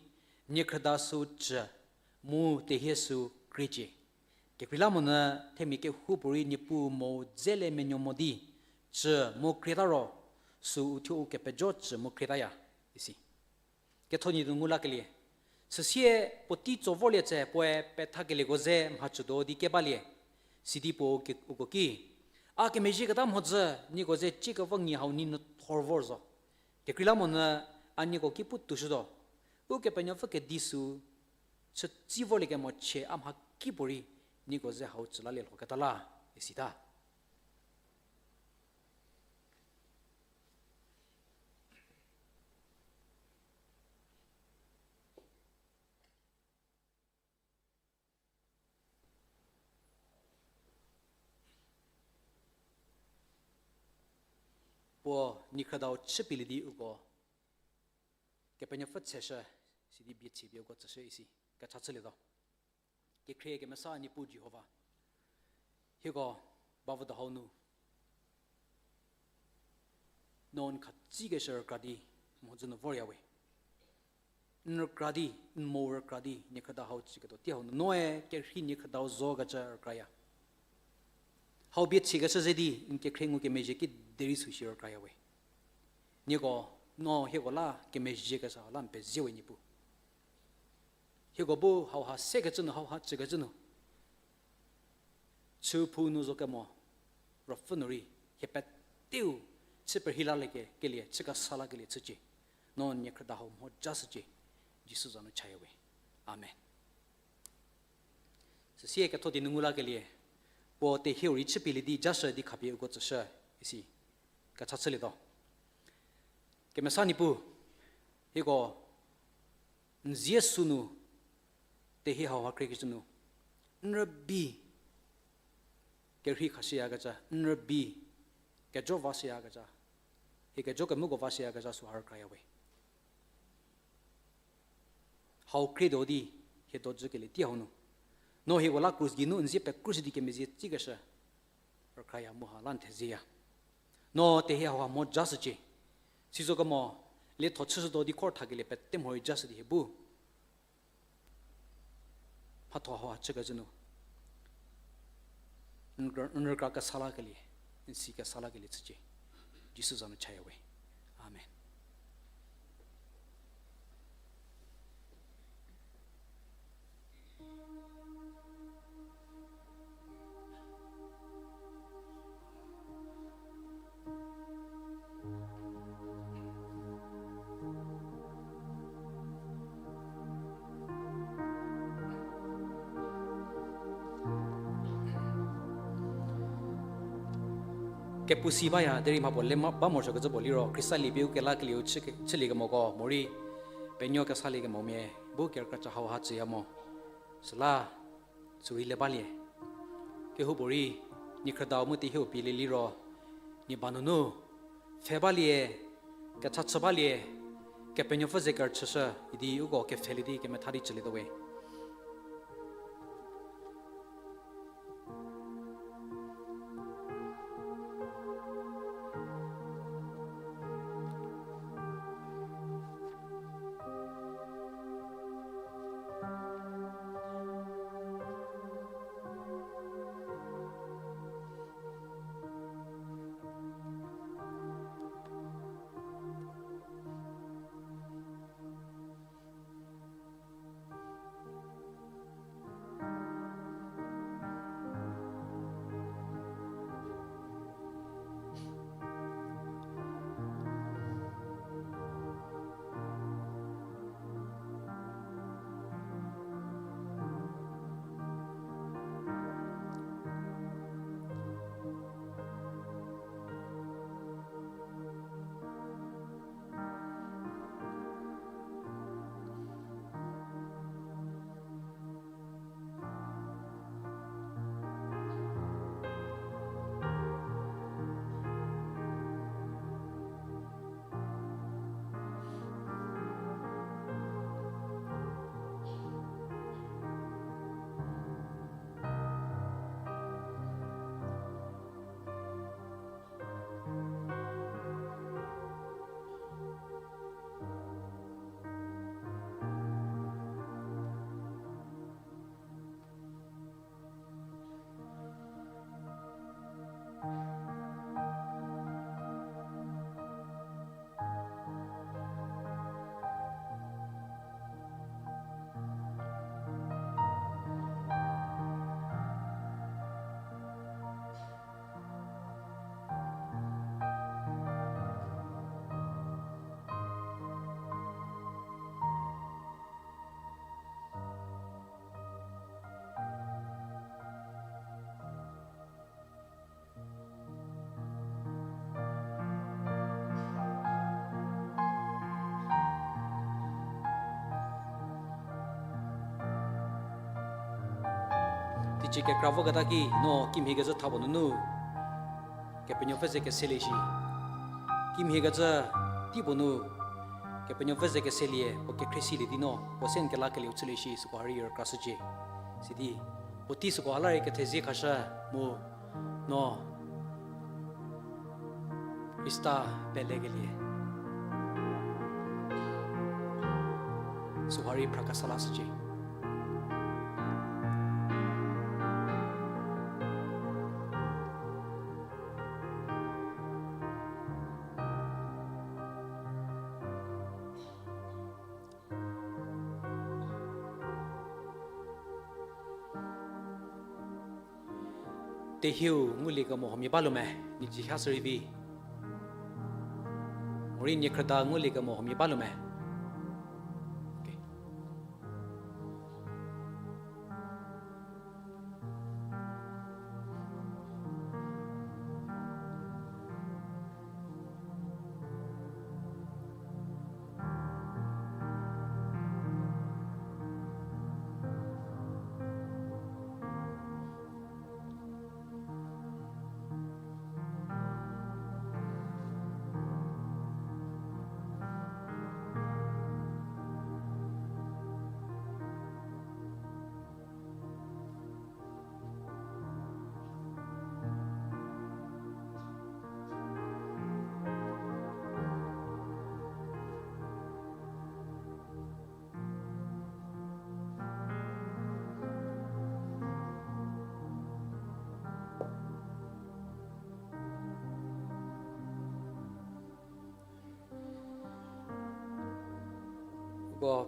niekhrüda sü cü, mu tehie sü kriecie. Kekreilamonyü themia kehoupuorei Niepuu mo dze le menuo mo di, cü mu krieta ro, sü u thuo u kepejo cü mu krietaya, isi. Ketho nyi nu ngu lakelie. Süsie puotei tso vorlie tse puoe pethakelieko ze mhacüdo di kebalie. Sidi puo ke-, uko ki, a kemezhieketa mhodzü, nieko ze ciekevo ngi hau ni nu thor vor zo. Kekreilamonyü a nieko ki pu toushütuo. Ukepenuopfü kedi sü chütsi vorliekemochie a mha kipuorei nieko ze hau cü lalie lhoketa la, isita. Puo niekhrüdau chüpielie di uko Kepenuopfü tseshü, sidi bie chie pie uko tsüshü isi, kecha chülietuo. Kekhrie kemesa Niepuu Jihova, hieko bavüdo hau nu no n khatsikeshü rükra di mhodzü nu vorya we. N rükra di, n mo rükra di niekhrüda hau chüketuo tei hau nu noe kerhei niekhrüdau zokecü rükraya. Hau bie chiekeshü ze di n kekhrie ngukemezhie ki derei süshi rükraya we. Nieko No hieko la kemezhie kesa la n pezie we Niepuu. Hieko bu hauha sekecü nu, hauha chükecü nu, chüphou nu zo kemo, ruopfü nu rei, hie peteu chü perhei lalie ke, kelie, chü kesa lakelie chücie. No n niekhrüda hau mho ja shücie. Jisu za nu chaya we. Amen. Süsie ketho di nu ngu lakelie, puo tehieu rei chüpielie di ja shü di khapie uko tsüshü, isi kecha chülietuo. Kemesa Niepuu, hieko n zie sünu, tehie hauha khriekecü nu, n rübei kerhei khashüyakezha, n rübei kejo vashüyakezha, hie kejo kemuko vashüyakezha süha rükraya we. Hau khrietuo di, hie dojükelie tei hau nu, no hieko la krus geinu n zie pekrushü di kemezhie tsükeshü rükraya mu ha la n thezieya. No tehie hauha mho ja shücie. Sizo kemo, lietho chüshütuo di khor thakelie pete mho rei ja shü di hie bu mhatho hauha chükecü nu, n rü-, n rükra kesa lakelie, n si kesa lakelie chücie. Jisu za nu chaya we. Amen. Kepu si baya derei mhapuo le ma-, ba morosuokecü puo liro, Khrista lie pie u kelakelieu chü-, chüliekemoko, morei penuo kesaliekemomia bu kerükra cha hauha chüya mo. Süla, sürei le balie. Kehoupuorei, niekhrüdau mu tehieu pielie liro, nie ba nunu, pfhe balie, kecha chü balie, Kepenuopfü ze kerüchüshü, idi uko kepfhelie di kemetha di chülietuo we. Teicie kekra voketa ki no kimhie kecü tha puo nunu Kepenuopfü ze keselie shi. Kimhie kecü tei puo nu Kepenuopfü ze keselie puo kekhrie silie di no puo se n kelakelieu chülie shi süko ha rei rükrashücie. Sidi puotei süko ha la rei kethezie khashü mu no Khrista pelekelie süha rei phra kesa lashücie. Tehieu ngulie kemo huomia baluo me, nie dzie ha shürei vi. Morei niekhrüda ngulie kemo huomia baluo me. Okay. Uko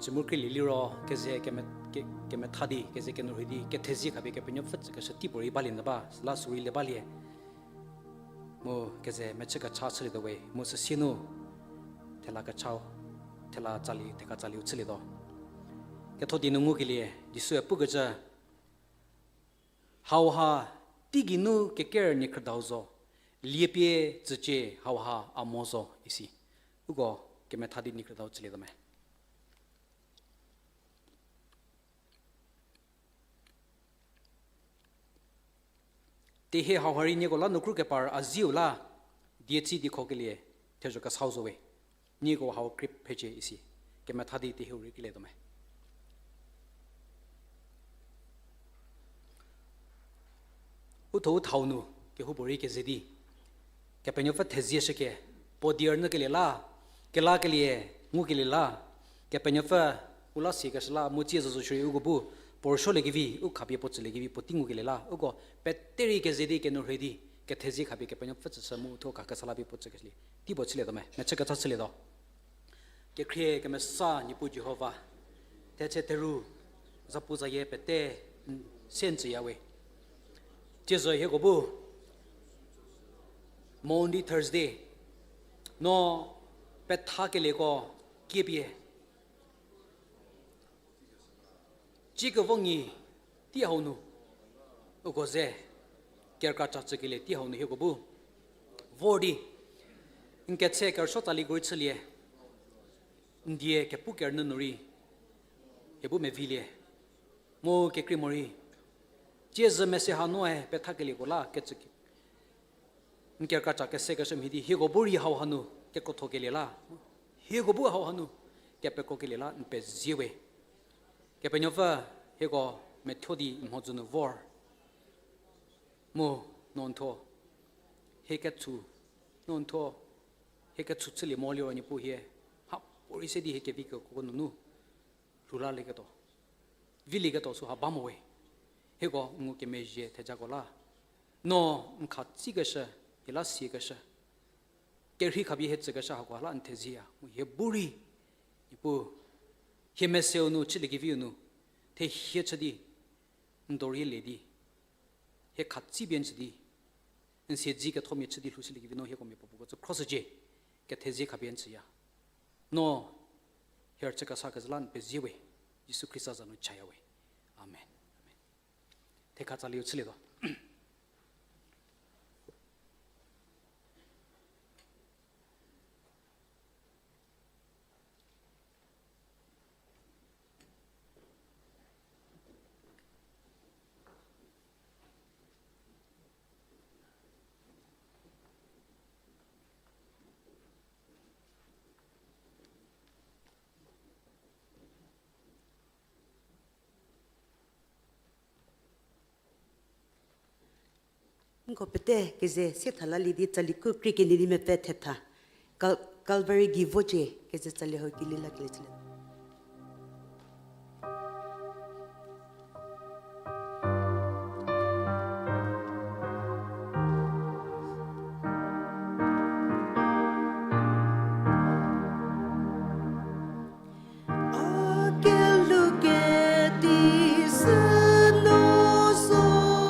chümukrilie liro keze keme-, ke-, kemetha di, keze kenou rhei di, kethezie khapie Kepenuopfü tsükeshü teipuorei balie nyü ba, süla sürei le balie. Mu keze mechü kecha chülietuo we, mu süsie nu thela kechau, thela tsali, theka tsaliu chülietuo. Ketho di nu ngukelie, Jisue pukecü, hauha teigei nu keker niekhrüdau zo, liepie tsücie hauha a mo zo isi. Uko kemetha di niekhrüdau chülietuo me. Tehie hauha rei nieko la nu kru kepar a zieu la, die tsi di khokelie, thezho kesau zo we. Nieko hau krie phecie isi. Kemetha di tehieu rei kelie tuo me. U tho u thau nu, kehoupuorei keze di. Kepenuopfü thezieshüke, puo die rünyükelie la, kelakelie, ngukelie la, Kepenuopfü u la siekeshü la, mu tsie zo zo shierei uko bu, puo rüsuoliekevi, u khapie puo tsüliekevi, puotei ngukelie la, uko peterei keze di kenou rhei di, kethezie khapie Kepenuopfü tsüshü mu u thuo kakesa la pie puo tsükelie, teipuo chülietuo me, mechü kecha chülietuo. Kekhrie kemesa Niepuu Jihova, thetse theru, zapu zayie pete, n-, se n tsüya we. Tsie zo hieko bu, Maundy Thursday, no pethakelieko kiepie. Tsiekevo ngi tei hau nu, uko ze, kerükra cha chükelie tei hau nu hieko bu vor di, n ketse kerüsuo tsaliko rei chülie, n die kepu kerünyü nu rei, hie bu mevilie, mu kekrei morei, tsie zü mese hanu-e pethakelieko la kecü n kerükra cha kesekeshü mhie di, hieko bu rei hau hanu kekrothokelie la, hieko bu hau hanu kepekrokelie la n pezie we. Kepenuopfü, hieko methuo di n mhodzü nu vor. Mu, no n thuo, hie ketsu, no n thuo, hie ketsu chülie mo liro Niepuu hie, ha puorei se di hie kevi kekuo nunu lhoulalieketuo, vilieketuo süha ba mo we. Hieko ngukemezhie thejako la, no n khatsikeshü, hie la siekeshü, kerhei khapie hie tsükeshü hako la n thezieya mu hie bu rei, Niepuu, hie meseu nu chüliekeviu nu, thehie chü di, n dorei lie di, hie khatsi pie n chü di, n siedze kethomia chü di lhoushüliekevi no hieko miapuopuo kecü khroshücie, kethezie khapie n chüya. No, hie rüchü kesa kezhü la n pezie we, Jisu Khrista za nu chaya we. Amen. Amen. Thekha tsaliu chülietuo. Nko pete keze se tha lalie di tsali ku krie kenie di mepfü thetha. Cal-, Calvary gei vocie keze tsali hau ki lie lakelie chülie. A kelhou kedi sü no zo.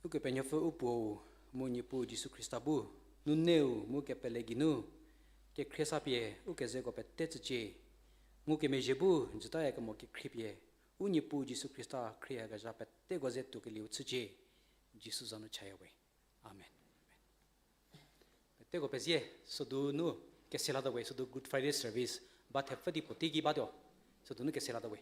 Ukepenuopfü u Puou, mu Niepuu Jisu Khrista bu, nuneu mu kepele geinu, kekhriesapie u kezeko pete tsücie. Ngukemezhie bu jütayakemo kekhriepie, u Niepuu Jisu Khrista khrieyakezha peteko ze tuokelieu chücie. Jisu za nu chaya we. Amen. Peteko pezie, südu nu kese lata we, südu Good Friday service ba thepfü di puotei ki batuo, südu nu kese lata we.